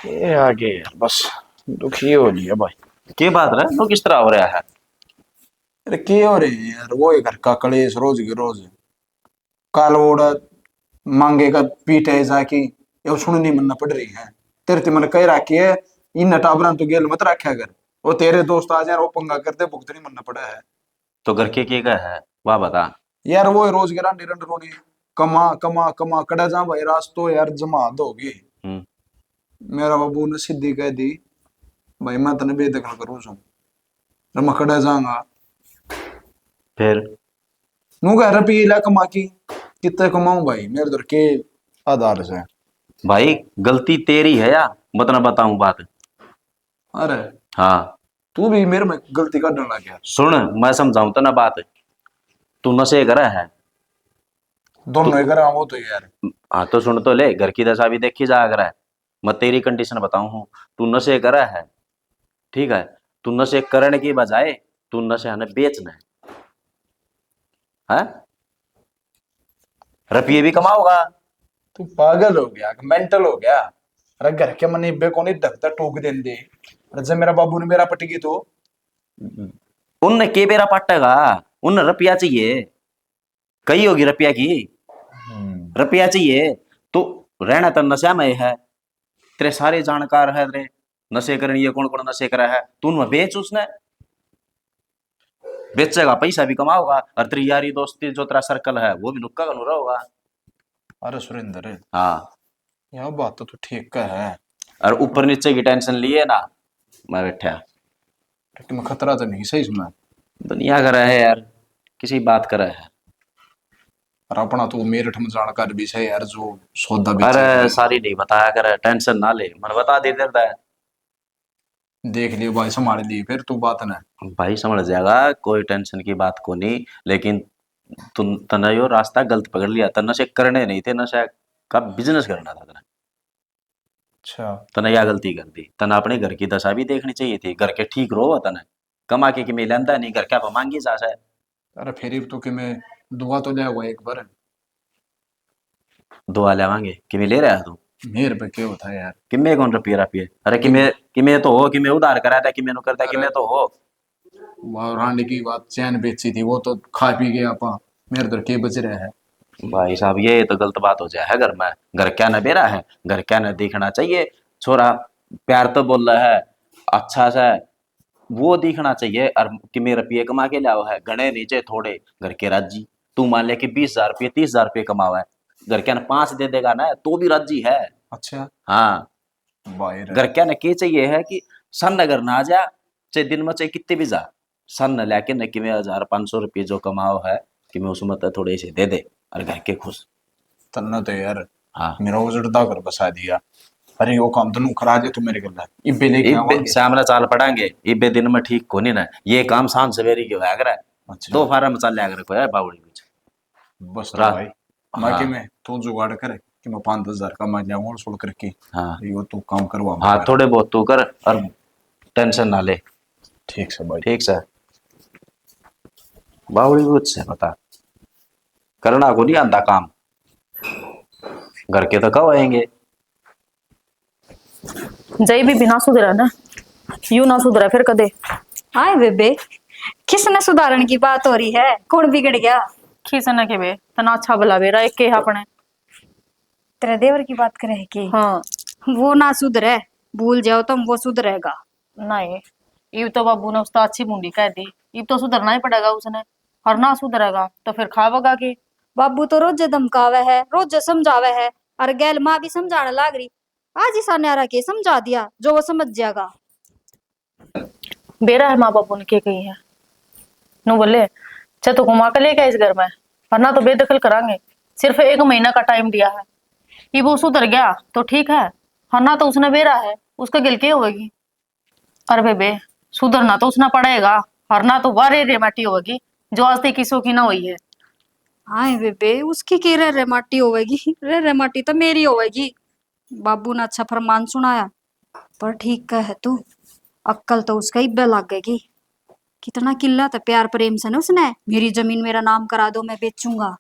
ये आ गए यार, बस दुखी हो लिया भाई। के बात रहा, तो किस तरह हो रहा है? अरे, के हो रहे हैं यार, वो ही घर का कलेश रोज के रोज। काल ओड़ा मांगेगा पीटे जाके, ये सुननी मन्ना पड़ रही है। तेरे ते मन कह रखी है, इन टाबरां तो गेल मत रखा कर। वो तेरे दोस्त आ जाए, वो पंगा कर दे, भुगतनी मन्ना पड़ा है। तो घर के के का है, वाह बता। यार, वो रोज के रांडे रंड रोने, कमा, कमा, कमा, कड़ा जा भाई, रास तो यार जमा हद होगी। हम्म। मेरा बाबू ने सीधी कह दी, "भाई, मैं तने बेदखल करूं सूं, मैं कड़ा जाऊंगा।" फिर? नू कह, "रुपये ला कमा की।" "कितने कमाऊं भाई, मेरे तो के आधार से।" भाई, गलती तेरी है या, मैं तने बताऊं बात। अरे। हाँ। तू भी मेरे में गलती काढण लग गया। सुन, मैं समझाऊं तन्ने बात। तू नशे करे है। दोनों तू ही करे, वो तो यार। हाँ, तो सुन तो ले, घर की दशा भी देखी जा करे। मैं तेरी condition बताऊं हूँ, तू नशे करे है, ठीक है, तू नशे करण की बजाय तू नशे ने बेचना है, हैं? रुपये भी कमाओगा। तू पागल हो गया, mental हो गया? अरे घर के मने इब्बे कोनी ढंग तै टोक देंदे। अरे जब मेरा बाबू ने मेरा पटगी तो? उनने के बेरा पाटेगा, उनने रुपया चाहिए, कई होगी रुपया की। हम्म। रुपया चाहिए तो रहना तो नशा में है। तेरे सारे जानकार है, तेरे नशे करन, ये कौन कौन नशे करा है, तू उनमें बेच उसने। बेचेगा, पैसा भी कमाओगा, और तेरी यारी दोस्ती जो तेरा circle है वो भी नुक्का कनु रहोगा। अरे सुरेंद्र, हाँ। यह बात तो तू ठीक कह है। और ऊपर नीचे की tension लिए ना, मैं बैठा। लेकिन खतरा तो नहीं सही इसमें। दुनिया करे है यार, किसी बात करे है। और अपना तो मेरठ में जानकार भी सही यार, जो सौदा बेचे अरे है। सारी नहीं बताया करे, tension ना ले, मन बता दे देता है। देख लियो भाई, संभाल ली फिर तू बात ने। भाई समझ जाएगा, कोई tension की बात को नहीं, लेकिन तुम, तने यो रास्ता गलत पकड़ लिया। तने नशे करने नहीं थे, नशा का business करना था तने। अच्छा। तने या गलती कर दी। तने अपने घर की दशा भी देखनी चाहिए थी। घर के ठीक रहो तने। कमा के किमे लेंदा नहीं, घर क्या पे मांगी जा सै। अरे फिर तो किमे दुआ तो ले हुआ एक बार। दुआ लेवांगे, किमे ले रहा है तू? मेरे पे क्या होता है यार? किमे कौन रुपये रुपये? अरे किमे, किमे तो हो, किमे उधार करा था, किमे नु करता, किमे अरे तो हो। वो रांड की बात, चैन बेची थी, वो तो खा पी गए आपा। मेरे तो के बच रहा है? भाई साहब, ये तो गलत बात हो जाए है घर में। घर क्या ना बेरा है, घर क्या ना देखना चाहिए। छोरा प्यार तो बोल रहा है, अच्छा सा वो दिखना चाहिए। और किमे रुपये कमा के लाओ है, घणे नीचे थोड़े, घर के राजी। तू मान ले कि बीस हजार रुपये, तीस हजार रुपये कमावे, घर क्या ना पाँच दे देगा ना, तो भी राजी है। अच्छा। हाँ। भाई रे। घर क्या ना के चाहिए है कि सन अगर ना जा, चाहे दिन में, चाहे कितने भी जा, सन न लेके न किमें हजार पाँच सौ रुपये जो कमाओ है, किमें उसमें तो थोड़े से दे दे और घर के खुश। तन्ने तो यार हाँ। मेरा उजड़दा घर बसा दिया। अरे वो काम तो नू करा दे तू मेरे गल्ला, इब्बे लेके आवांगे। सामने चाल पड़ांगे, इब्बे दिन में ठीक कोनी ना, ये काम सांझ सवेरे के होया करे। अच्छा। तो फार्म चाल लिया करे कोई बावड़ी कुछ। बस तो भाई, बाकी हाँ। मैं तू जुगाड़ कर कि मैं पाँच दस हजार कमा लिया और सुन करके। हाँ। यो तू काम करवा हाँ, थोड़े बहुत तू कर और टेंशन ना ले। ठीक से भाई। ठीक से। बावड़ी कुछ से पता करना को नहीं आंदा काम। घर के तो कब आएंगे? जय भी बिना सुधरा ना, यू ना सुधरा फिर कदे। आए बेबे, किसने सुधारण की बात हो रही है? कौन बिगड़ गया? किसने के बे, तना अच्छा भला बेरा एक के अपने। तेरे देवर की बात करे है के? हाँ। वो ना सुधरे, भूल जाओ तुम, वो सुधरेगा। नहीं, इब तो बाबू ने उसका अच्छी बूंदी कह दी, इब तो सुधरना ही पड़ेगा उसने। और ना सुधरेगा तो फिर खावेगा के? बाबू तो रोजे धमकावे है, रोजे समझावे है, और गैल माँ भी समझाने लाग रही। आज इसा न्यारा के समझा दिया जो वो समझ जाएगा। बेरा है माँ बाबू ने के कही है। नू बोले, चाहे तो घुमा के लेके आ इस घर में, वरना तो बेदखल करांगे। सिर्फ एक महीना का टाइम दिया है, ये वो सुधर गया तो ठीक है, वरना तो उसने बेरा है, उसके गिल के होगी। अरे बेबे, सुधरना तो उसने पड़ेगा, वरना तो वह रे रे माटी होगी जो आज तक किसों की ना हुई है। हाँ बेबे, उसकी के रे रे माटी होगी, रे रे माटी तो मेरी होगी। बाबू ने अच्छा फरमान सुनाया, पर ठीक कह तू, अक्कल तो उसका इब्बे लागेगी। कितना किला तो प्यार प्रेम से ना उसने, मेरी जमीन मेरा नाम करा दो, मैं बेचूंगा।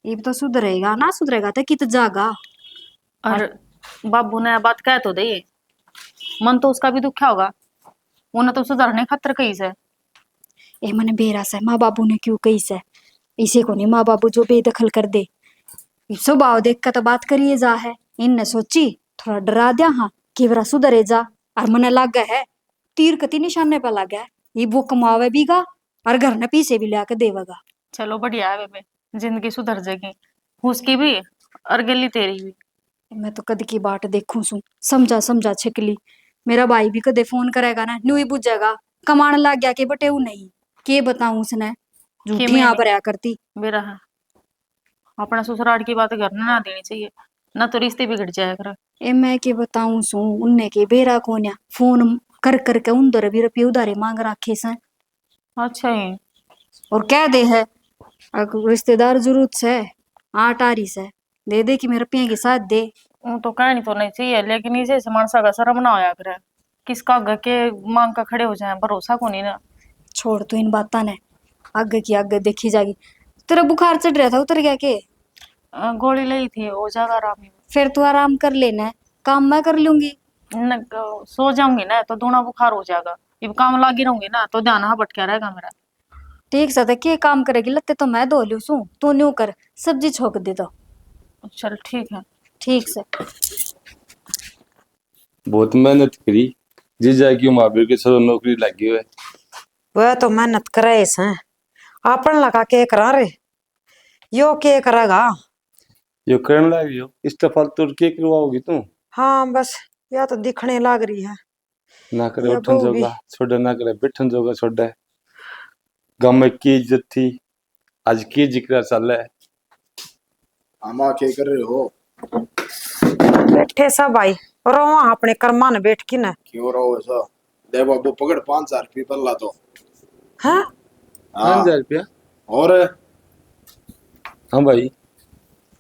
इब तो सुधरेगा, ना सुधरेगा तो कित जागा। और बाबू ने बात कह तो दे, मन तो उसका भी दुखा होगा, उन्हें तो सुधारने खातर कही से। ए मने बेरा से माँ बाबू ने क्यों कही से, इसे को नहीं माँ बाबू जो बेदखल कर दे। इब स्वभाव देख के तो बात करिए जा है, इनने सोची थोड़ा डरा दिया हाँ, केवरा सुधरे जा। और मने लागे है तीर कती निशाने पे लागे है, इब वो कमावे भी गा और घर ने पीछे भी लिया के देवेगा। चलो बढ़िया है बेबे, जिंदगी सुधर जाएगी, उसकी भी और गली तेरी भी। मैं तो कद की बाट देखूं सूं, समझा समझा छिकली। मेरा भाई भी कदे फोन करेगा ना, न्यू ही बुझेगा, कमाण लाग गया के बटेऊ नहीं। के बताऊं उसने, झूठियां भरया करती। बेरा है, अपना ससुराल की बात घर ने ना देनी चाहिए, ना तो रिश्ते बिगड़ जाया कर। ए मैं के बताऊं सूं, उनने के बेरा कोन्या, फोन कर करके उन दर भी रुपये उधारे मांग रखे से। अच्छा है। और कह दे है, अक रिश्तेदार जरूरत से, आठ आ रही से, दे दे कि मेरे रुपये की साथ दे। वो तो कहनी तो नहीं चाहिए, लेकिन इसे से मानसा का शर्म ना होया करे, किसका आगे के मांग का खड़े हो जाए, भरोसा को नहीं ना। छोड़ तू इन बातां ने, आगे की आगे देखी जागी। तेरा बुखार चढ़ रहा था, उतर गया के? अ, गोली ली थी, हो जाएगा आराम ही। फिर तू आराम कर लेना, काम मैं कर लूंगी। न, सो जाऊंगी ना तो दूना बुखार हो जाएगा, इब काम लागी रहूंगी ना तो ध्यान हाँ भटका रहेगा मेरा। ठीक से, तो के काम करेगी? लत्ते तो मैं धो लूं सूं, तू न्यू कर, सब्जी छोक दे दो। चल ठीक है। ठीक से। बहुत मेहनत करी, जीजा की महावीर के सरो नौकरी लगी हुए। वह तो मेहनत करे से, आपन लगा के करा रे, यो के करेगा? यो करण लाग रही हो, इस तो फालतू के करवाओगी तू? हाँ, बस या तो दिखने लाग रही है। ना करे उठन जोगा छोड़ा, ना करे बैठन जोगा छोड़ा। गांव में की इज्जत थी, आज की जिक्र चाले। आमा के कर रहे हो? बैठे सा भाई, रोवा अपने कर्मा ने बैठ की ना। क्यों रो ऐसा? दे बाबू, पकड़ पाँच हजार रुपये पल्ला तो। हाँ? हाँ। पाँच हजार रुपया? और? हाँ भाई,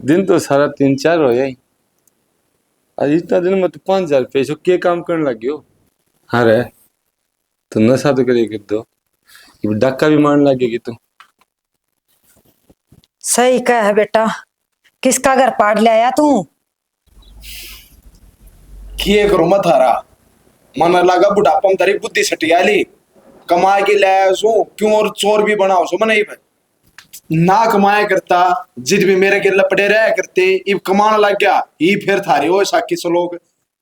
दिन तो सारा तीन चार हो जाए, आज इतना दिन में तो पाँच हजार रुपये सो के काम करने लग गयो? अरे, तो नशा तो करे कर दो, ये डाका भी मारने लग गई तू। सही कह है बेटा, किसका घर पाड़ ले आया तू? किए करूं मैं थारा? मन लगा बुढ़ापा में तेरी बुद्धि सटिया ली। कमा के लाया सो क्यों, और चोर भी बनाओ सो मने ही। ना कमाया करता, जिद भी मेरे के लपड़े रहा करते, इब कमान लग गया, ही फिर थारे हो साखी सलोक।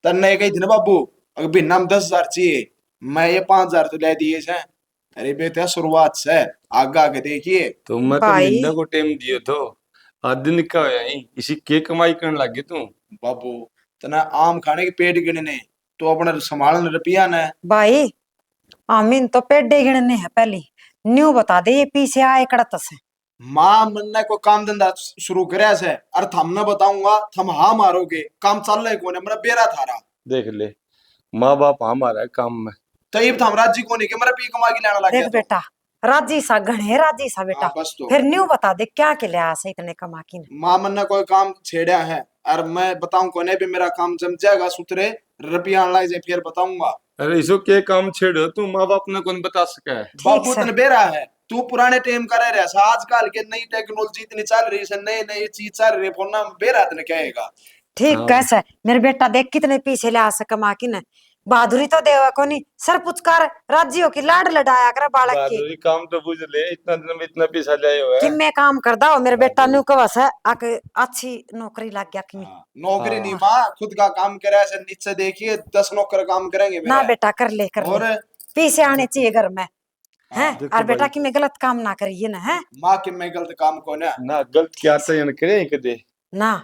तन्ने कही थी ना बाबू, अगर बिना में दस हजार चाहिए, मैं ये पाँच हजार तो ले दिए से। अरे बेटा, शुरुआत से, आगे आगे देखिए। तो मैं तो भाई। महीना को टाइम दियो थो, आज दिन का होया ही, इसी के कमाई करने लग गए तू? बाबू, तना आम खाने के पेट गिनने, तो अपने संभालन रुपया ने। भाई, आमीन तो पेडे गिणने है पहली। न्यू बता दे, ये पीछे आए कड़त से। माँ, मन्ने कोई काम धंधा शुरू करया से, और थमने बताऊंगा, थम हाँ मारोगे। काम चल रहे कोने, मेरा बेरा थारा। देख ले, माँ बाप हाँ मारा है काम में। तो इब थम राजी कोनी के मेरा पी कमा के लाने लग देख गया तो? बेटा, राजी सा, घणे राजी सा बेटा। हाँ, बस तो। फिर न्यू बता दे, क्या के लिया से इतने कमा की ने? माँ, मन्ने कोई काम छेड़ा है, और मैं बताऊं कोने भी, मेरा काम जम जाएगा, सुथरे रुपया आने लग जाए, फिर बताऊंगा। अरे इसो के काम छेड़ो तू, माँ बाप ने कौन बता सके? ठीक बाबू से। तने बेरा है, तू पुराने टाइम का रह रहा है। आजकल के नई टेक्नोलॉजी इतनी चल रही है, नए नए चीज चल रही है, फोन में बेरा तने कहेगा। ठीक हाँ। कैसे मेरे बेटा, देख कितने पीछे ले आ से कमा की ने। बहादुरी तो देवा कोनी, सर पुचकार, राजी हो की लाड लडाया करे बालक की। बहादुरी काम तो बुझ ले, इतना दिन में इतना पैसा ले आयो है। किम्मे काम करदा हो मेरे बेटा, बहादुरी। न्यू कवा से आके अच्छी नौकरी लग गया किम्मे। हाँ, नौकरी हाँ। नहीं माँ, खुद का काम करे से नीचे देखिए, दस नौकर काम करेंगे ना मेरे। बेटा, कर ले, कर और ले। पैसे आने चाहिए घर में, हाँ, हैं? देखो और बेटा, भाई। किम्मे गलत काम ना करिए ना, हैं? माँ, किम्मे गलत काम को ना। ना, गलत क्या तो ये करे कदे। ना,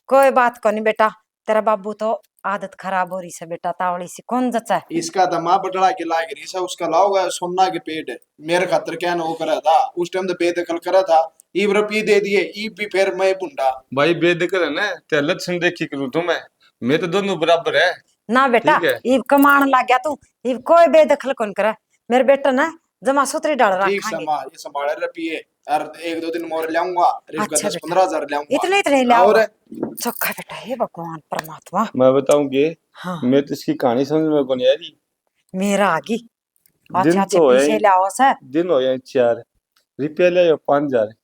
कोई बात को नहीं बेटा, तेरा बाबू तो आदत खराब हो रही से बेटा, तावली सी कौन जचा है? इसका तो माँ बटड़ा के लाग रही से, उसका लाओगा सोना के पेट। मेरे खातर क्या ना वो करा था, उस टाइम तो बेदखल करा था, इब रुपये दे दिए, इब भी फिर मैं भुंडा। भाई बेदखल है ना, ते लक्षण देखी करूँ तो मैं, मैं तो दोनों बराबर है। ना बेटा, ठीक है। इब कमाण लाग गया तू, इब कोई बेदखल कौन करे। मेरे बेटा ना जमा सुथरी डाल ठीक रखांगे। समा-, ये संभाले रुपये, और एक दो दिन मोर लाऊंगा, और इसका अच्छा दस बेटा। पन्द्रह हजार लाऊंगा। इतने, इतने लाओ। और चोखा बेटा, हे भगवान परमात्मा। मैं बताऊं के, हाँ। मैं तो इसकी कहानी समझ में कोनी आ रही। मेरा आ गई। दिन अच्छा, तो होया पीछे ही, लाओ से। दिन होया ही चार, रुपया ले आयो पाँच हजार।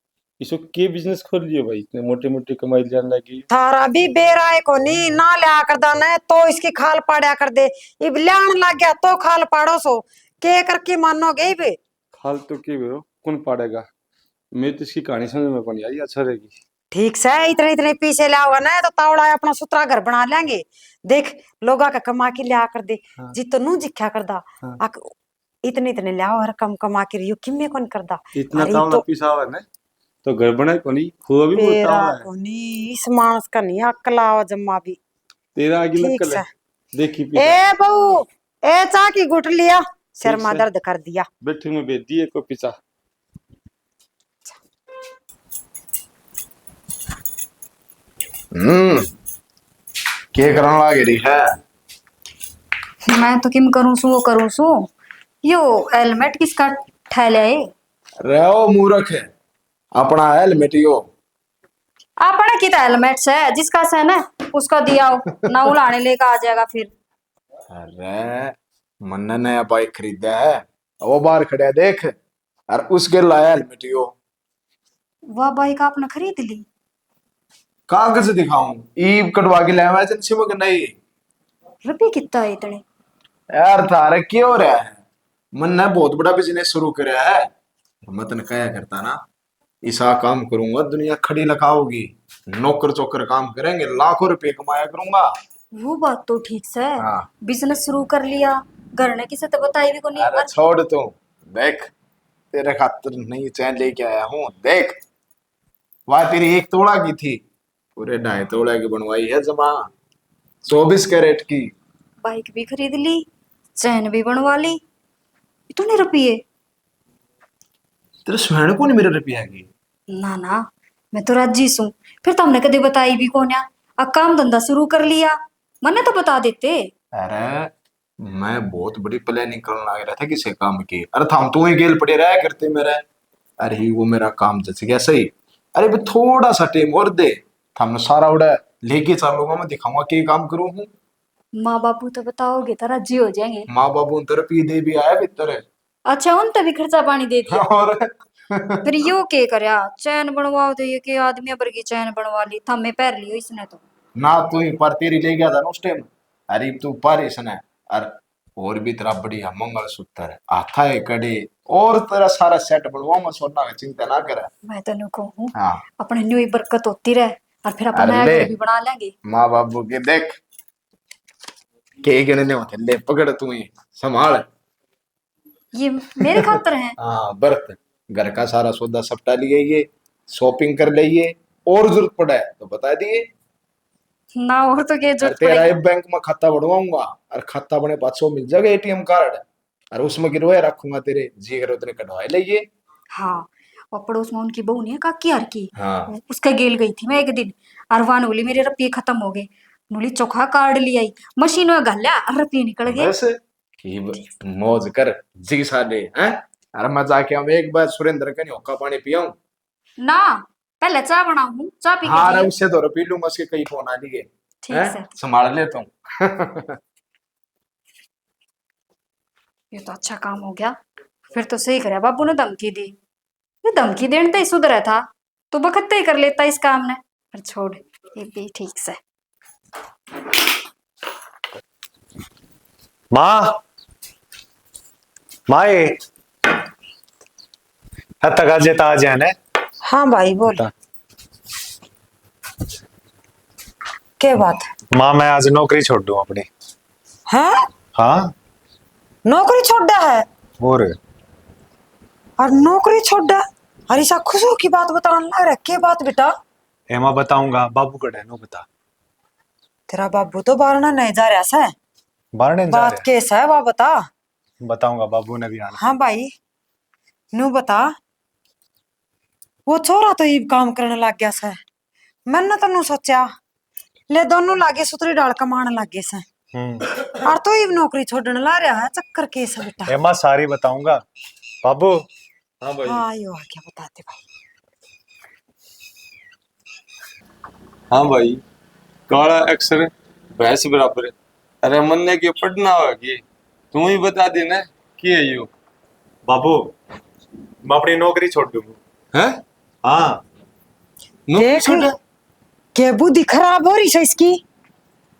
इसो के बिजनेस खोल लियो भाई, इतने मोटे मोटे कमाई जान लगी। थारा भी बेरा है कोनी, ना लिया करदा ने तो इसकी खाल पाड़ा कर दे। इब ल्याण लाग गया तो खाल पाड़ो सो, के करके मानोगे इब? खाल तो के बेरो, कौन पाड़ेगा? मैं तो इसकी कहानी समझ में कोनी आई, अच्छा रहेगी। ठीक से, इतने इतने पीछे लाओगा ना तो तावड़ा अपना सुथरा घर बना लेंगे। देख, लोगा का कमा के लिया कर दे, हाँ। जितनू जिख्या करदा, हाँ। अक-, इतने इतने लाओ, हर कम कमा के रियो, किम्मे कौन करदा? इतना अरे तावड़ा तो पीसा आवे ना, तो घर बने कोनी, खुआ भी बहुत तेरा तावड़ा है। कोनी, इस मानस का नहीं अक्ल आवा जम्मा भी। तेरा आगे ठीक नक्ल है। से। देखी पीसा। ए बहू, ए चाह की घुट लिया, सिर ठीक मा से। दर्द कर दिया। बैठी में भेज दिए को पीसा। हम्म, के करन लाग रही है? मैं तो किम करूं सू, वो करूं सू। यो हेलमेट किसका ठहल्या है? रे ओ मूर्ख, अपना हेलमेट यो। अपने की तो हेलमेट से, जिसका से ना, उसका दिया हो, ना उलाने लेके आ जाएगा फिर। अरे, मन्ने नया बाइक खरीदा है, वो बाहर खड़ा है, देख। और उसके लाया हेलमेट यो। वाह, बाइक आपने खरीद ली? कागज दिखाऊं, ईब कटवा के लाया एजेंसी में कि नहीं? रुपये कितना है इतने? यार, थारे के हो रहा है? मन्ने बहुत बड़ा बिजनेस शुरू करया है। मैं तने कहा करता ना, इसा काम करूंगा, दुनिया खड़ी लखाओगी। नौकर चौकर काम करेंगे, लाखों रुपये कमाया करूंगा। वो बात तो ठीक से। हाँ। बिजनेस शुरू कर लिया, घर ने किसे तो बताई भी कोनी। अरे पर छोड़ तू, देख, तेरे खातिर नई चैन लेके आया हूँ। देख, वह तेरी एक तोला की थी, पूरे ढाई तोला की बनवाई है जमा, चौबीस कैरेट की। बाइक भी खरीद ली, चैन भी बनवा ली, इतने रुपये? तेरे सुहाने को नहीं मेरे रुपया की? ना ना, मैं तो राजी सूं। फिर तो हमने कदे बताई भी कोन्या। आ काम धंधा शुरू कर लिया, मन्ने तो बता देते। अरे, मैं बहुत बड़ी प्लानिंग करने लग रहा था किसी काम की। अरे, थम तो ही गेल पड़े रहा करते मेरे। अरे, वो मेरा काम जच गया सही। अरे, भी थोड़ा सा टाइम और दे, थमने सारा उड़ा लेके चलूंगा, मैं दिखाऊंगा के काम करूँ हूँ। माँ बाबू तो बताओगे तो राजी हो जाएंगे। माँ बाबू तो रुपये दे भी आया भीतर। अच्छा, उन तभी खर्चा पानी दे दिया। और फिर यो के करया, चैन बनवाओ तो ये के आदमी भर की चैन बनवा ली, थामे पहर लियो इसने तो। ना तू ही पर तेरी ले गया था ना उस टाइम, अरे तू पर इसने, और और भी तेरा बढ़िया मंगलसूत्र, हाथा है कड़े, और तेरा सारा सेट बनवाऊंगा, सोना का चिंता ना करे। मैं तेनू कहूँ, हाँ। अपने न्यू ही बरकत होती रहे, और फिर अपन अरे नया ले, घर भी बना लेंगे। माँ बाबू के देख, के गिणने होते, ले पकड़ तू ही, संभाल। ये मेरे खातर है? हाँ, बर्त, घर का सारा सौदा सपटा लिए, ये शॉपिंग कर लिए, और जरूरत पड़े तो बता दिए। ना, और तो के और जरूरत तेरा पड़ेगी? एक बैंक में खाता बनवाऊंगा, और खाता बने पाछो मिल जाएगा एटीएम कार्ड। और उसमें गिरवाए रखूंगा, तेरे जी करे उतने कटवाए लेइए। हाँ, वो पड़ोस में उनकी बहू नहीं है, काकी यार की, हाँ। उसके गेल गई थी मैं एक दिन, और वान बोली, मेरे रुपये खत्म हो गए। नूली चोखा कार्ड ले आई, मशीन में घाल्या और रुपये निकल गए। बस, की ब-, मौज कर, जी साले, हैं? अरे मैं जाके आऊं, एक बार सुरेंद्र का नहीं होका पानी पियाऊं। ना, पहले चाय बनाऊं, चाय पी के हाँ, अरे जियो। उससे तो पी लूंगा, उसके कई फोन आ लिए। ठीक हैं? सर। संभाल ले तू। ये तो अच्छा काम हो गया, फिर तो सही करया बाबू ने धमकी दी। ये धमकी देने ते ही सुधरा था, तो बखत ही कर लेता इस काम ने। पर छोड़, ये भी ठीक से। माँ, माए, हद तक आज ये ताज है ने? हाँ भाई, बोल। बता। के बात? माँ, मैं आज नौकरी छोड़ दूँ अपनी। हैं? हाँ। नौकरी छोड़ा है? और? और नौकरी छोड़ा? अरे, ऐसा खुश हो की बात बताने लग रहा है, के बात बेटा? ए माँ, बताऊंगा, बाबू कड़े नो बता। तेरा बाबू तो बारना नहीं जा रहा से। बारने जा बात रहा? के से, वा बता। बताऊंगा, बाबू ने भी आना। हाँ भाई, नू बता, वो छोरा तो इब काम करने लग गया से। मैंने तो नू सोचा, ले दोनों लागे सुतरी डाल कमाने लग गए से। हम्म। और तो इब नौकरी छोड़ने ला रहा है, चक्कर के से बेटा? ए माँ, सारी बताऊंगा। बाबू। हाँ भाई। हाँ, यो आ क्या बताते भाई। हाँ भाई, काला अक्षर भैंस बराबर। अरे मन्ने के पढ़ना होगी, तू ही बता दे ना, के है यो? बाबू, मैं अपनी नौकरी छोड़ दूंगा। हैं? हाँ। नौकरी देख, छोड़ा? के बुद्धि खराब हो रही से इसकी,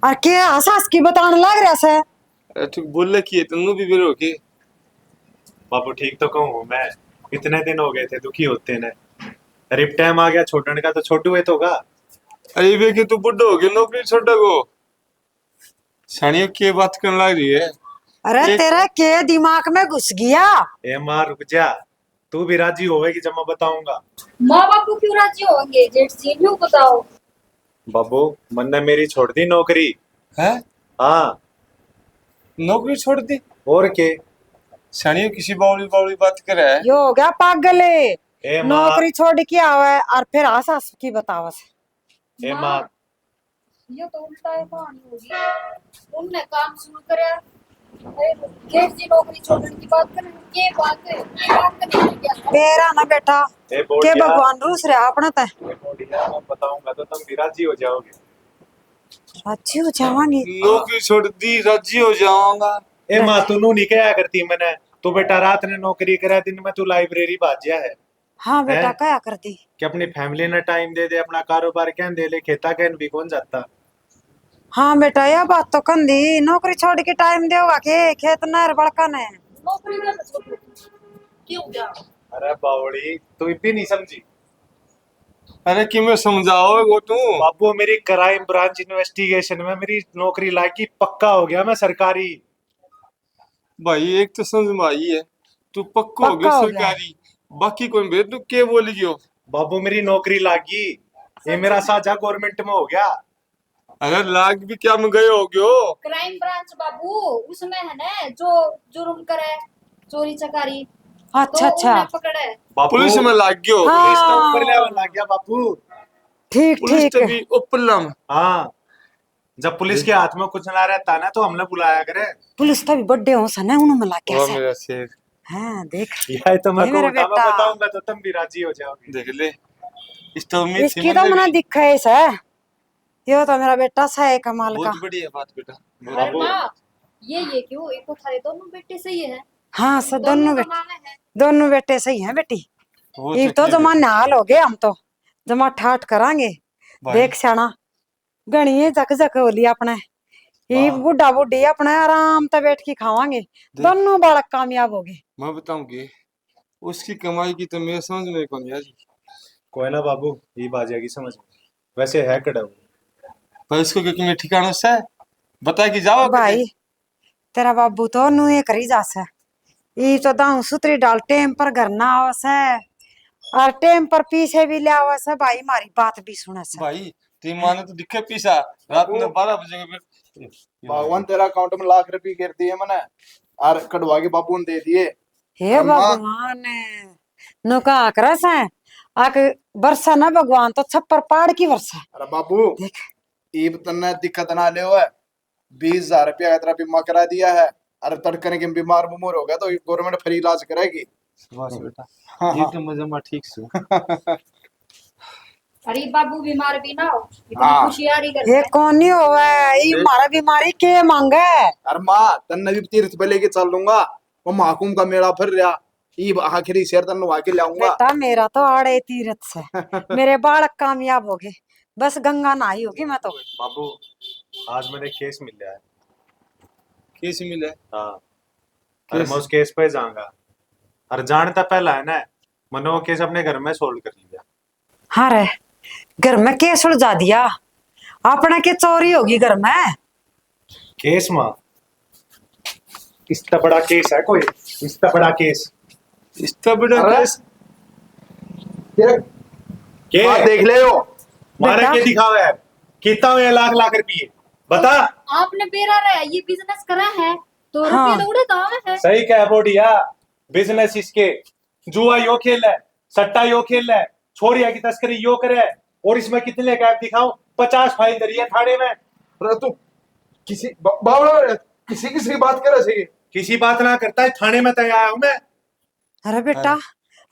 और के आसास की बताने लग रहा से। अरे ठीक बोले की है, तन्नू भी बेरो के? बाबू, ठीक तो कहूँ मैं, इतने दिन हो गए थे दुखी होते ने। अरे, टाइम आ गया छोड़ने का, तो छोड़ू है तो होगा। अरे, वे कि तू बुढ़ो हो गया, नौकरी छोड़ेगो? सानियो, के बात करने लग रही है? अरे, एक तेरे के दिमाग में घुस गया? ए माँ, रुक जा, तू भी राजी होवेगी जब मैं बताऊंगा। माँ बापू क्यों राजी होंगे जेठ जी, न्यू बताओ। बाबू, मन्ने मेरी छोड़ दी नौकरी। हैं? हाँ। नौकरी छोड़ दी? और के? सानियो किसी बावली बावली बात करे है। यो हो गया पागल है। ए माँ। नौकरी छोड़ के आवे और फिर आस आस की बतावस। ए माँ। माँ, ये तो उल्टा है कहानी होगी। उनने काम शुरू करया, अरे, जेठ जी नौकरी छोड़ने की बात कर, के बात है? ये बात तो नहीं है क्या? तेरा ना बेटा, ए, के बोटिया। भगवान रूस रहा अपने ते। ए, बोटिया, मैं बताऊंगा तो तुम भी राजी हो जाओगे। राजी हो जावांगे। नौकरी छोड़ दी, राजी हो जाऊंगा। ए माँ, तू नू नहीं कहा करती मने, तू बेटा रात ने नौकरी करे, दिन में तू लाइब्रेरी भाज्या है। हाँ बेटा, हैं? कहा कर दी। कि अपनी फैमिली ने टाइम दे दे, अपना कारोबार कहन दे ले, खेता कहन भी कौन जाता। हाँ बेटा, यह बात तो कन दी, नौकरी छोड़ के टाइम देगा के खेत नहर बड़का ने। नौकरी में तो छोड़ दो। क्यों क्या? अरे बावड़ी, तू इतनी नहीं समझी। अरे कि मैं समझाओ वो तू। बाबू, मेरी क्राइम ब्रांच इन्वेस्टिगेशन में मेरी नौकरी लागी, पक्का हो गया मैं सरकारी। भाई, एक तो समझ में आई है, तू पक्को हो गया सरकारी, बाकी कोई भेद तू के बोल गयो? बाबू, मेरी नौकरी लागी, ये मेरा साझा गवर्नमेंट में हो गया। अगर लाग भी क्या में गए हो गयो? क्राइम ब्रांच बाबू, उसमें है ना जो जुर्म करे, चोरी चकारी, अच्छा, तो अच्छा। उन्हें पकड़े। बाबू, पुलिस में लाग गयो। हाँ। पुलिस तो ऊपर लेवल लाग गया बाबू। ठीक, पुलिस ठीक। तो भी ऊपर लम। हाँ। जब पुलिस के हाथ में कुछ ना रहता ना, तो हमने बुलाया करे। पुलिस तो भी बड्डे हो सने, उन्होंने मिला क्या वो से? मेरा शेर। हाँ, देख। यह तो मैं ये मेरा बेटा। बताऊंगा तो तुम भी राजी हो जाओगे। देख ले, इस तो उम्मीद इसकी तो मना दिखा है सर। यो तो मेरा बेटा सा है कमाल का। बहुत बढ़िया बात बेटा। अरे माँ, ये, ये क्यों? एक तो थारे दोनों बेटे सही है। हाँ सर, दोनों बेटे, दोनों बेटे सही हैं बेटी। ये तो जमाने हाल हो गए, हम तो जमा ठाठ करांगे। देख स्याणा, घणी झक झक हो ली अपने। ये बूढ़ा बूढ़ी अपने आराम तै बैठ के खावांगे। दोनों बालक कामयाब हो गए। मैं बताऊंगी, उसकी कमाई की तो मेरे समझ में कोनी आ रही। कोई ना बाबू, ये आ जाएगी समझ में। वैसे है कड़ा वो। पर इसको क्योंकि मैं ठिकाना से बता के जाओ भाई। तेरा बाबू तो नुए करी जा से। ई तो दाऊ सुतरी डाल टेम पर घर ना आवे से। और टेम पर पीसे भी ले आवे से भाई, मारी बात भी सुने से। भाई, तेरी माँ ने तो दिखे पीसा, रात में बारह बजे के फिर। भगवान तेरा अकाउंट में लाख रुपये गिर दिए मने। और कढ़वा के बाबू ने दे दिए। हे भगवान, नु का आकरा से, आक बरसा ना भगवान तो छप्पर पाड़ की बरसा। अरे बाबू, देख। ईब तन्ने दिक्कत ना ले, बीस हजार रुपया का तेरा बीमा करा दिया है। अरे तड़कने के बीमार बुमार हो गया तो गवर्नमेंट फ्री इलाज करेगी। बस बेटा, हाँ, ये हाँ। तो मजे में ठीक से। अरे बाबू बीमार भी ना हो, इतनी हाँ। खुशियारी कर ये कौन नहीं होवे, ये मारा बीमारी के मांगे। अरे माँ, तन्ने भी तीर्थ पे लेके चल लूंगा। वो महाकुंभ का मेला भर रहा, ईब आखिरी शेर तन्ने वहां के लाऊंगा। बेटा, मेरा तो आड़े तीरथ से, मेरे बालक कामयाब हो गए, बस गंगा नहाई होगी मैं तो। बाबू, आज मैंने केस मिल लिया है। केस मिला है? हाँ। अरे मैं उस केस पे जाऊंगा। अरे जानता पहला है ना, मैंने वो केस अपने घर में सॉल्व कर लिया। हाँ रे, घर में केस उलझा दिया, अपना के चोरी होगी घर में। केस माँ, इसका बड़ा केस है कोई, इसका बड़ा केस, इसका बड़ा अरे, केस। देख, के बात देख ले हो। मारे बेटा। के दिखावे है, कितना हुए लाख लाख रुपये, बता। आपने बेरा रहा है, ये बिजनेस करा है तो हाँ। रुपये तो उड़े तो आवे है। सही कह बोडिया, बिजनेस इसके, जुआ यो खेल है, सट्टा यो खेल है, छोरिया की तस्करी यो करे, और इसमें कितने गैप दिखाओ, पचास फाइल धरी है थाने में। अरे तू किसी बा- बावला है, किसी किसी की बात करे सही। किसी बात ना करता है, थाने में तय आया हूँ मैं। अरे बेटा,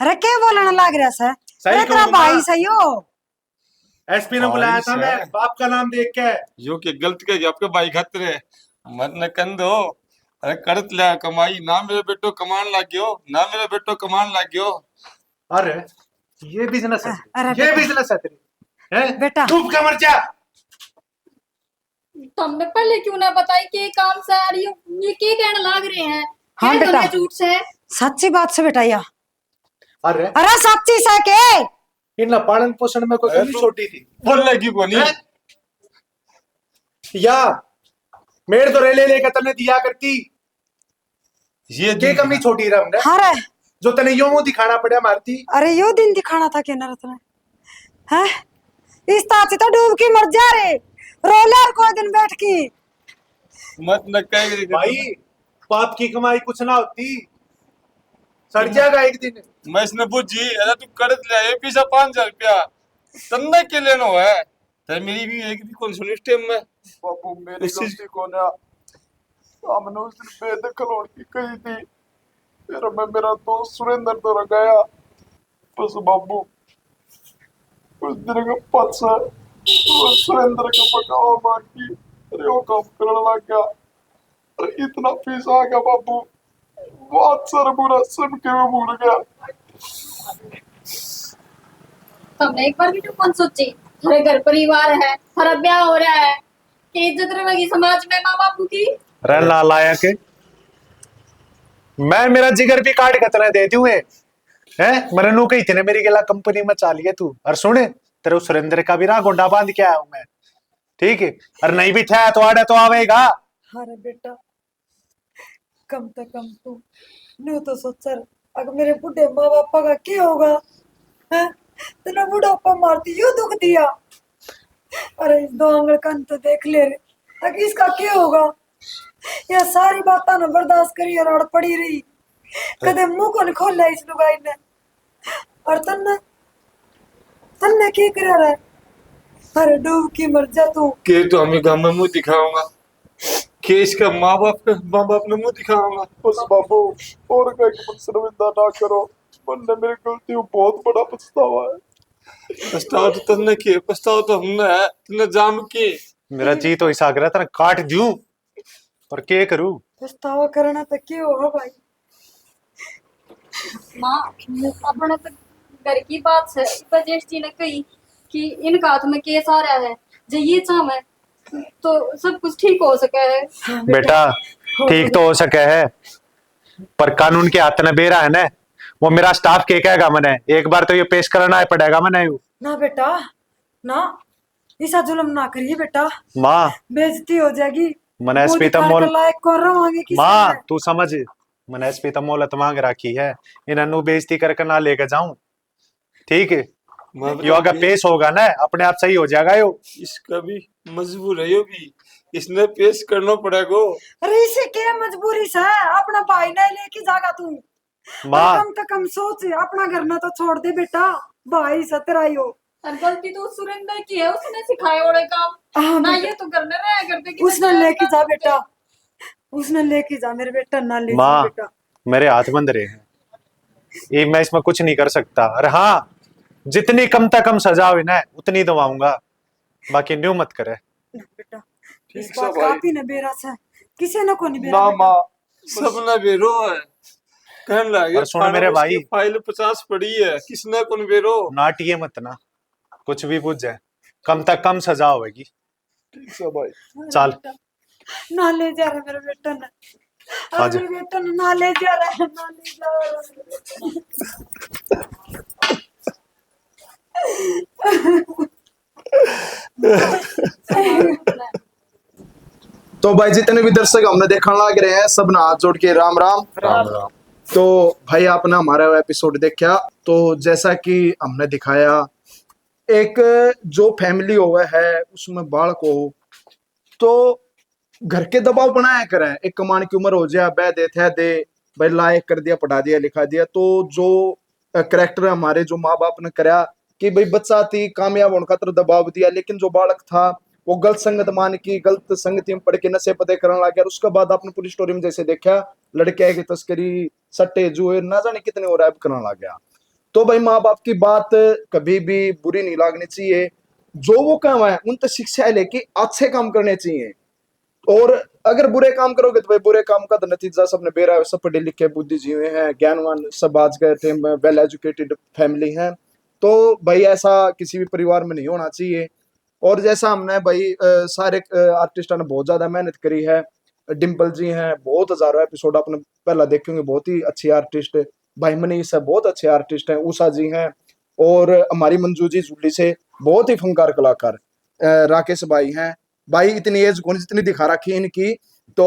अरे के बोलने लाग रहा सै? सही अरे तेरा कहूँ भाई माँ। सही हो। एसपी ने बुलाया था मैं, बाप का नाम देख के। यो के गलत कह गया आपके भाई खातिर है। मत न कन दो। अरे करत लिया कमाई, ना मेरे बेटो कमान लाग गयो, ना मेरे बेटो कमान लाग गयो। अरे ये बिजनेस है, अरे ये बेटा। बिजनेस है तेरी, हैं? बेटा। डूब के मर जा। तुमने पहले क्यों ना बताई के काम सै? ये के कहने लाग रहे हैं? हाँ बेटा, झूठ से। सच्ची बात से बेटा, या अरे अरे सच्ची से के? इन्ना पालन पोषण में कोई कमी छोटी थी? बोलने की कोनी। या मेड़ तो रेले लेकर तन्ने दिया करती। ये के कमी छोटी रहा हमने? अरे जो तने यो मुंह दिखाना पड़ा मारती। अरे यो दिन दिखाना था के ना रत्न? हैं? इस ताची तो डूब की मर जा रे, रो ले और कोई दिन बैठ की। मत न कह भाई, पाप की कमाई कुछ ना होती, सड़ जाएगा एक दिन। मैं इसने बुझी, अरे तू कर्ज ले आए पीछा पाँच हजार रुपया, तन्ने के लेनो है? तेरे मेरी भी एक भी कौन सुनी इस टाइम में। बाबू मेरी गलती कौन है? हमने उस दिन बेदखल होने की कही थी, फिर मैं मेरा दोस्त सुरेंद्र तो गया। बस बाबू, उस दिन का पाछा वो सुरेंद्र का बकावा मांग की, अरे वो काम करने लग गया। अरे इतना पैसा आ गया बाबू, बात सर बुरा सुन के मैं भूल गया। तुमने एक बार भी तो कौन सोची, हरे घर परिवार है, हरा ब्याह हो रहा है, कि इज्जत रहेगी समाज में माँ बापू की। अरे लालाया के, मैं मेरा जिगर भी काट के तने दे दूं। हैं? मैंने नू कही थी ना, मेरी गेला कंपनी में चाल गया तू। और सुन, तेरे उस सुरेंद्र का भी ना गोंडा बांध के आया हूं मैं, ठीक है? और नहीं भी ठहरा तो आड़े तो आवेगा। अरे बेटा, कम तो कम तू न्यू तो सोचर, अगर मेरे बूढ़े माँ बापा का क्या होगा? हैं? तने बुढ़ापा मारती यो दुख दिया। अरे इस दो आंगल कान तो देख ले रे, अगर इसका क्या होगा? या सारी बातां ना बर्दाश्त करी और अड़ पड़ी रही, कदे मुंह कौन खोला इस लुगाई ने। और तन्ने, तन्ने के करे रे? अरे डूब के मर जा तू। के तो हमें गांव में मुंह दिखाऊंगा, के इसका माँ बाप, माँ बाप ने मुंह दिखाऊंगा। बस बाबू, और का एक शर्मिंदा ना करो, मन्ने मेरी गलती को बहुत बड़ा पछतावा है। पछतावा तो तन्ने के, पछतावा तो हमने है, तन्ने जाम के। मेरा जी तो इसा करे तेरे काट दूं, पर के करूं? पछतावा करना तो के हो भाई? माँ, अपने तो घर की बात है, इस वजह से ने कही कि इनका हाथ में केस आ रहा है, जो ये चाहे तो सब कुछ ठीक हो सके है। बेटा, ठीक तो हो सके है, पर कानून के हाथ में बेरा है ना, वो मेरा स्टाफ के कहेगा मने, एक बार तो ये पेश करना ही पड़ेगा मने। ना बेटा, ना, इसा जुल्म ना करिए बेटा। माँ, बेइज्जती हो जाएगी। मने एसपी तमोल लायक को रवांगे किसी माँ, तू समझ, मने एसपी तमोलत मांग राखी है, इन्हें नू बेइज्जती करके ना लेके जाऊं, ठीक है? यो अगर पेश होगा ना, अपने आप सही हो जाएगा यो। इसका भी मजबूर है यो भी, इसने पेश करना पड़ेगो। अरे, इसे क्या मजबूरी से, अपना भाई नहीं लेके जागा तू? माँ। कम तो कम सोच, अपना घर ना तो छोड़ दे बेटा, भाई से तेरा ही हो। और गलती तो उस सुरेंद्र की है, उसने सिखाए ओड़े काम। हाँ, ना बेटा। ये तो घर में रहा करते कि उसने लेके जा बेटा, उसने लेके जा मेरे बेटा, ना ले जा माँ, बेटा। मेरे हाथ बंध रहे हैं, ये मैं इसमें कुछ नहीं कर सकता। और हाँ, जितनी कम से कम सजा हुई ना, उतनी दवाऊंगा, बाकी न्यू मत करे। ना बेटा, ठीक इस से बात का भाई। आप ही ने बेरा से, किसी ने को नहीं बेरा ना बेटा। माँ, सबने बेरो है। कहने लगे, और सुन थाने मेरे उसकी भाई। फाइल पचास पड़ी है, किसने कौन बेरो? नाटिए मत ना, कुछ भी पूछ जाए, कम तक कम सजा होगी। ठीक से भाई। चल। ना ले जा रहा मेरे बेटा ने। हाँ जी। मेरे बेटा ने ना ले जा रहा है, ना ले जा रहा है। तो भाई, जितने भी दर्शक हमने देखने लग रहे हैं, सब ने हाथ जोड़ के राम राम। राम राम। तो भाई, आपने हमारा एपिसोड देखा, तो जैसा कि हमने दिखाया, एक जो फैमिली होवे है, उसमें बालक हो, तो घर के दबाव बनाया करें। एक कमाण की उम्र हो जाए, बह दे, थे दे, भाई लायक कर दिया, पढ़ा दिया, लिखा दिया। तो जो अ, कैरेक्टर हमारे जो माँ बाप ने करया कि भाई बच्चा थी कामयाब होने खातर दबाव दिया, लेकिन जो बालक था वो गलत संगत मान की, गलत संगति में पड़ के नशे पते करने लग गया। और उसके बाद आपने पूरी स्टोरी में जैसे देखा, लड़कियां की तस्करी, सट्टे, जुए, ना जाने कितने और ऐप करने लग गया। तो भाई, माँ बाप की बात कभी भी बुरी नहीं लागनी चाहिए। जो वो काम है, उन तक शिक्षा लेके अच्छे काम करने चाहिए। और अगर बुरे काम करोगे तो भाई, बुरे काम का तो नतीजा सबने बेरा है, सब पढ़े लिखे, बुद्धिजीवी हैं, ज्ञानवान, सब आज के टाइम में वेल एजुकेटेड फैमिली हैं। तो भाई, ऐसा किसी भी परिवार में नहीं होना चाहिए। और जैसा हमने भाई, अ, सारे आर्टिस्टा ने बहुत ज्यादा मेहनत करी है। डिम्पल जी हैं, बहुत हजारों एपिसोड आपने पहला देखे होंगे, बहुत ही अच्छी आर्टिस्ट। भाई मनीष है, बहुत अच्छे आर्टिस्ट हैं। उषा जी हैं, और हमारी मंजू जी जुल्ली से, बहुत ही फनकार कलाकार। अ, राकेश भाई हैं, भाई इतनी एज कौन जितनी दिखा रखी है इनकी, तो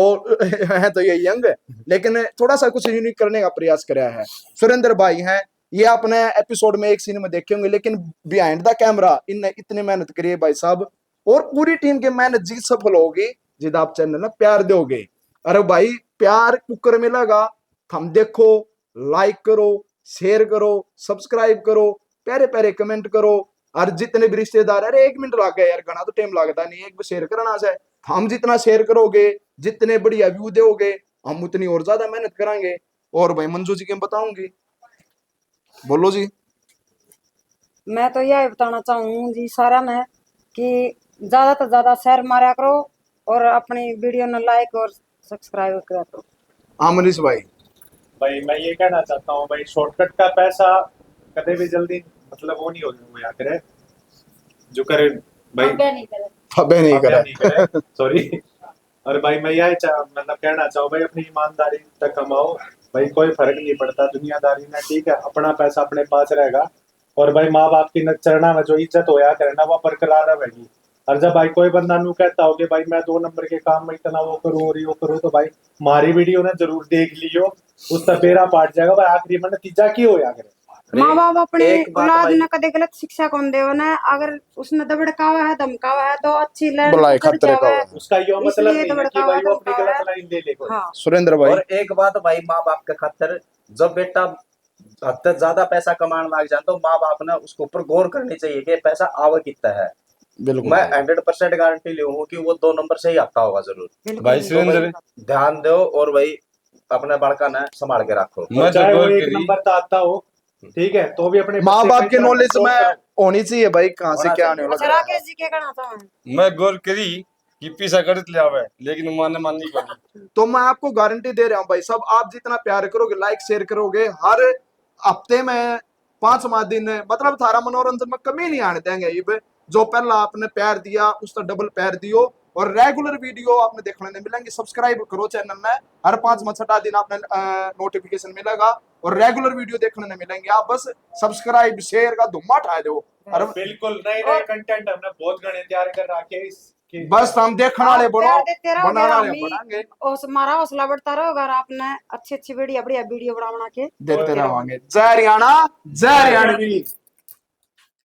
है तो ये यंग, लेकिन थोड़ा सा कुछ यूनिक करने का प्रयास करया है। सुरेंद्र भाई हैं, ये आपने एपिसोड में एक सीन में देखे होंगे, लेकिन बिहाइंड द कैमरा इनने इतनी मेहनत करी है भाई साहब, और पूरी टीम की मेहनत जी सफल होगी जिद आप चैनल ने प्यार दोगे। अरे भाई, प्यार कुकर मिलेगा, थम देखो, लाइक करो, शेयर करो, सब्सक्राइब करो, प्यारे प्यारे कमेंट करो। और जितने भी रिश्तेदार, अरे एक मिनट लागे यार, घना तो टाइम लगता नहीं, एक शेयर करना से। हम जितना शेयर करोगे, जितने बढ़िया व्यू दोगे, हम उतनी और ज्यादा मेहनत करांगे। और भाई मंजू जी के बताऊंगी, बोलो जी। मैं तो यही बताना चाहूँ जी सारा ने कि ज्यादा तो ज्यादा शेयर मारा करो और अपनी वीडियो ने लाइक और सब्सक्राइब करा करो। अमरीश भाई। भाई मैं ये कहना चाहता हूँ भाई, शॉर्टकट का पैसा कदे भी जल्दी, मतलब, वो नहीं हो, होया करे, जो करे भाई, फबे नहीं करे। फबे नहीं फबे करे। नहीं करे, सॉरी। और भाई मैं यही चाह, मतलब, कहना चाहूँ भाई, अपनी ईमानदारी तक कमाओ भाई, कोई फर्क नहीं पड़ता दुनियादारी में, ठीक है, अपना पैसा अपने पास रहेगा। और भाई माँ बाप की न-, चरणा में जो इज्जत होया करे ना, वो बरकरार रहेगी। और जब भाई कोई बंदा नू कहता हो कि भाई मैं दो नंबर के काम में इतना वो करूँ और यो करूँ, तो भाई हमारी वीडियो ना जरूर देख लियो, उसका बेरा पाट जाएगा भाई, आखिरी में नतीजा की होया करे। माँ बाप अपने एक बात औलाद भाई ने कदे गलत शिक्षा कौन देवे ना, अगर उसने दबड़कावा है, धमकावा है, तो अच्छी लहर भलाई उतर खातिर जावे। का उसका यो मतलब इसलिए नहीं है कि दबड़कावा, भाई वो अपनी धमकावा गलत है। लाइन ले ले कोई। हाँ। सुरेंद्र भाई। और एक बात भाई, माँ बाप के खातिर, जब बेटा हद तक ज्यादा पैसा कमाने लग जाए तो माँ बाप ने उसके ऊपर गौर करनी चाहिए कि पैसा आवे कितना है। बिल्कुल मैं भाई। हंड्रेड परसेंट गारंटी ले हूँ कि वो दो नंबर से ही आता होगा जरूर। बिल्कुल। भाई तो सुरेंद्र। भाई ध्यान दो और भाई अपने बालका ने संभाल के रखो। मैं और तो चाहे वो गौर एक करी। नंबर का आता हो, ठीक है, तो भी अपने माँ बच्चे बाप का के इतना नॉलेज control में करो। होनी चाहिए भाई, कहाँ से होना क्या चाहिए। आने वाला अच्छा, है। राकेश जी क्या कहना चाहेंगे? मैं गौर करी कि पैसा गलत ले आवे, लेकिन माने माननी पड़ी। तो मैं आपको गारंटी दे रहा हूँ भाई साहब, आप जितना प्यार करोगे, लाइक शेयर करोगे, हर हफ्ते में पांचवा दिन, मतलब, थारा मनोरंजन में कमी नहीं आने देंगे। इब जो पहला आपने प्यार दिया, उसका डबल प्यार दियो, और रेगुलर वीडियो आपने देखने ने मिलेंगे। सब्सक्राइब करो चैनल ने, हर पांचवा छठा दिन आपने नोटिफिकेशन मिलेगा और रेगुलर वीडियो देखने ने मिलेंगे। आप बस सब्सक्राइब शेयर का धुम्मा उठा दो। और बिल्कुल नए नए और कंटेंट हमने बहुत घने तैयार कर रखे हैं इस बस हम देखने वाले आप बनो, प्यार देते रहोगे, बनाने वाले हम ही बनाएंगे। हौस-, हमारा हौसला बढ़ता रहेगा और आपने अच्छी अच्छी बढ़िया बढ़िया वीडियो बना बना के देते और रहेंगे। जय हरियाणा, जय हरियाणवी।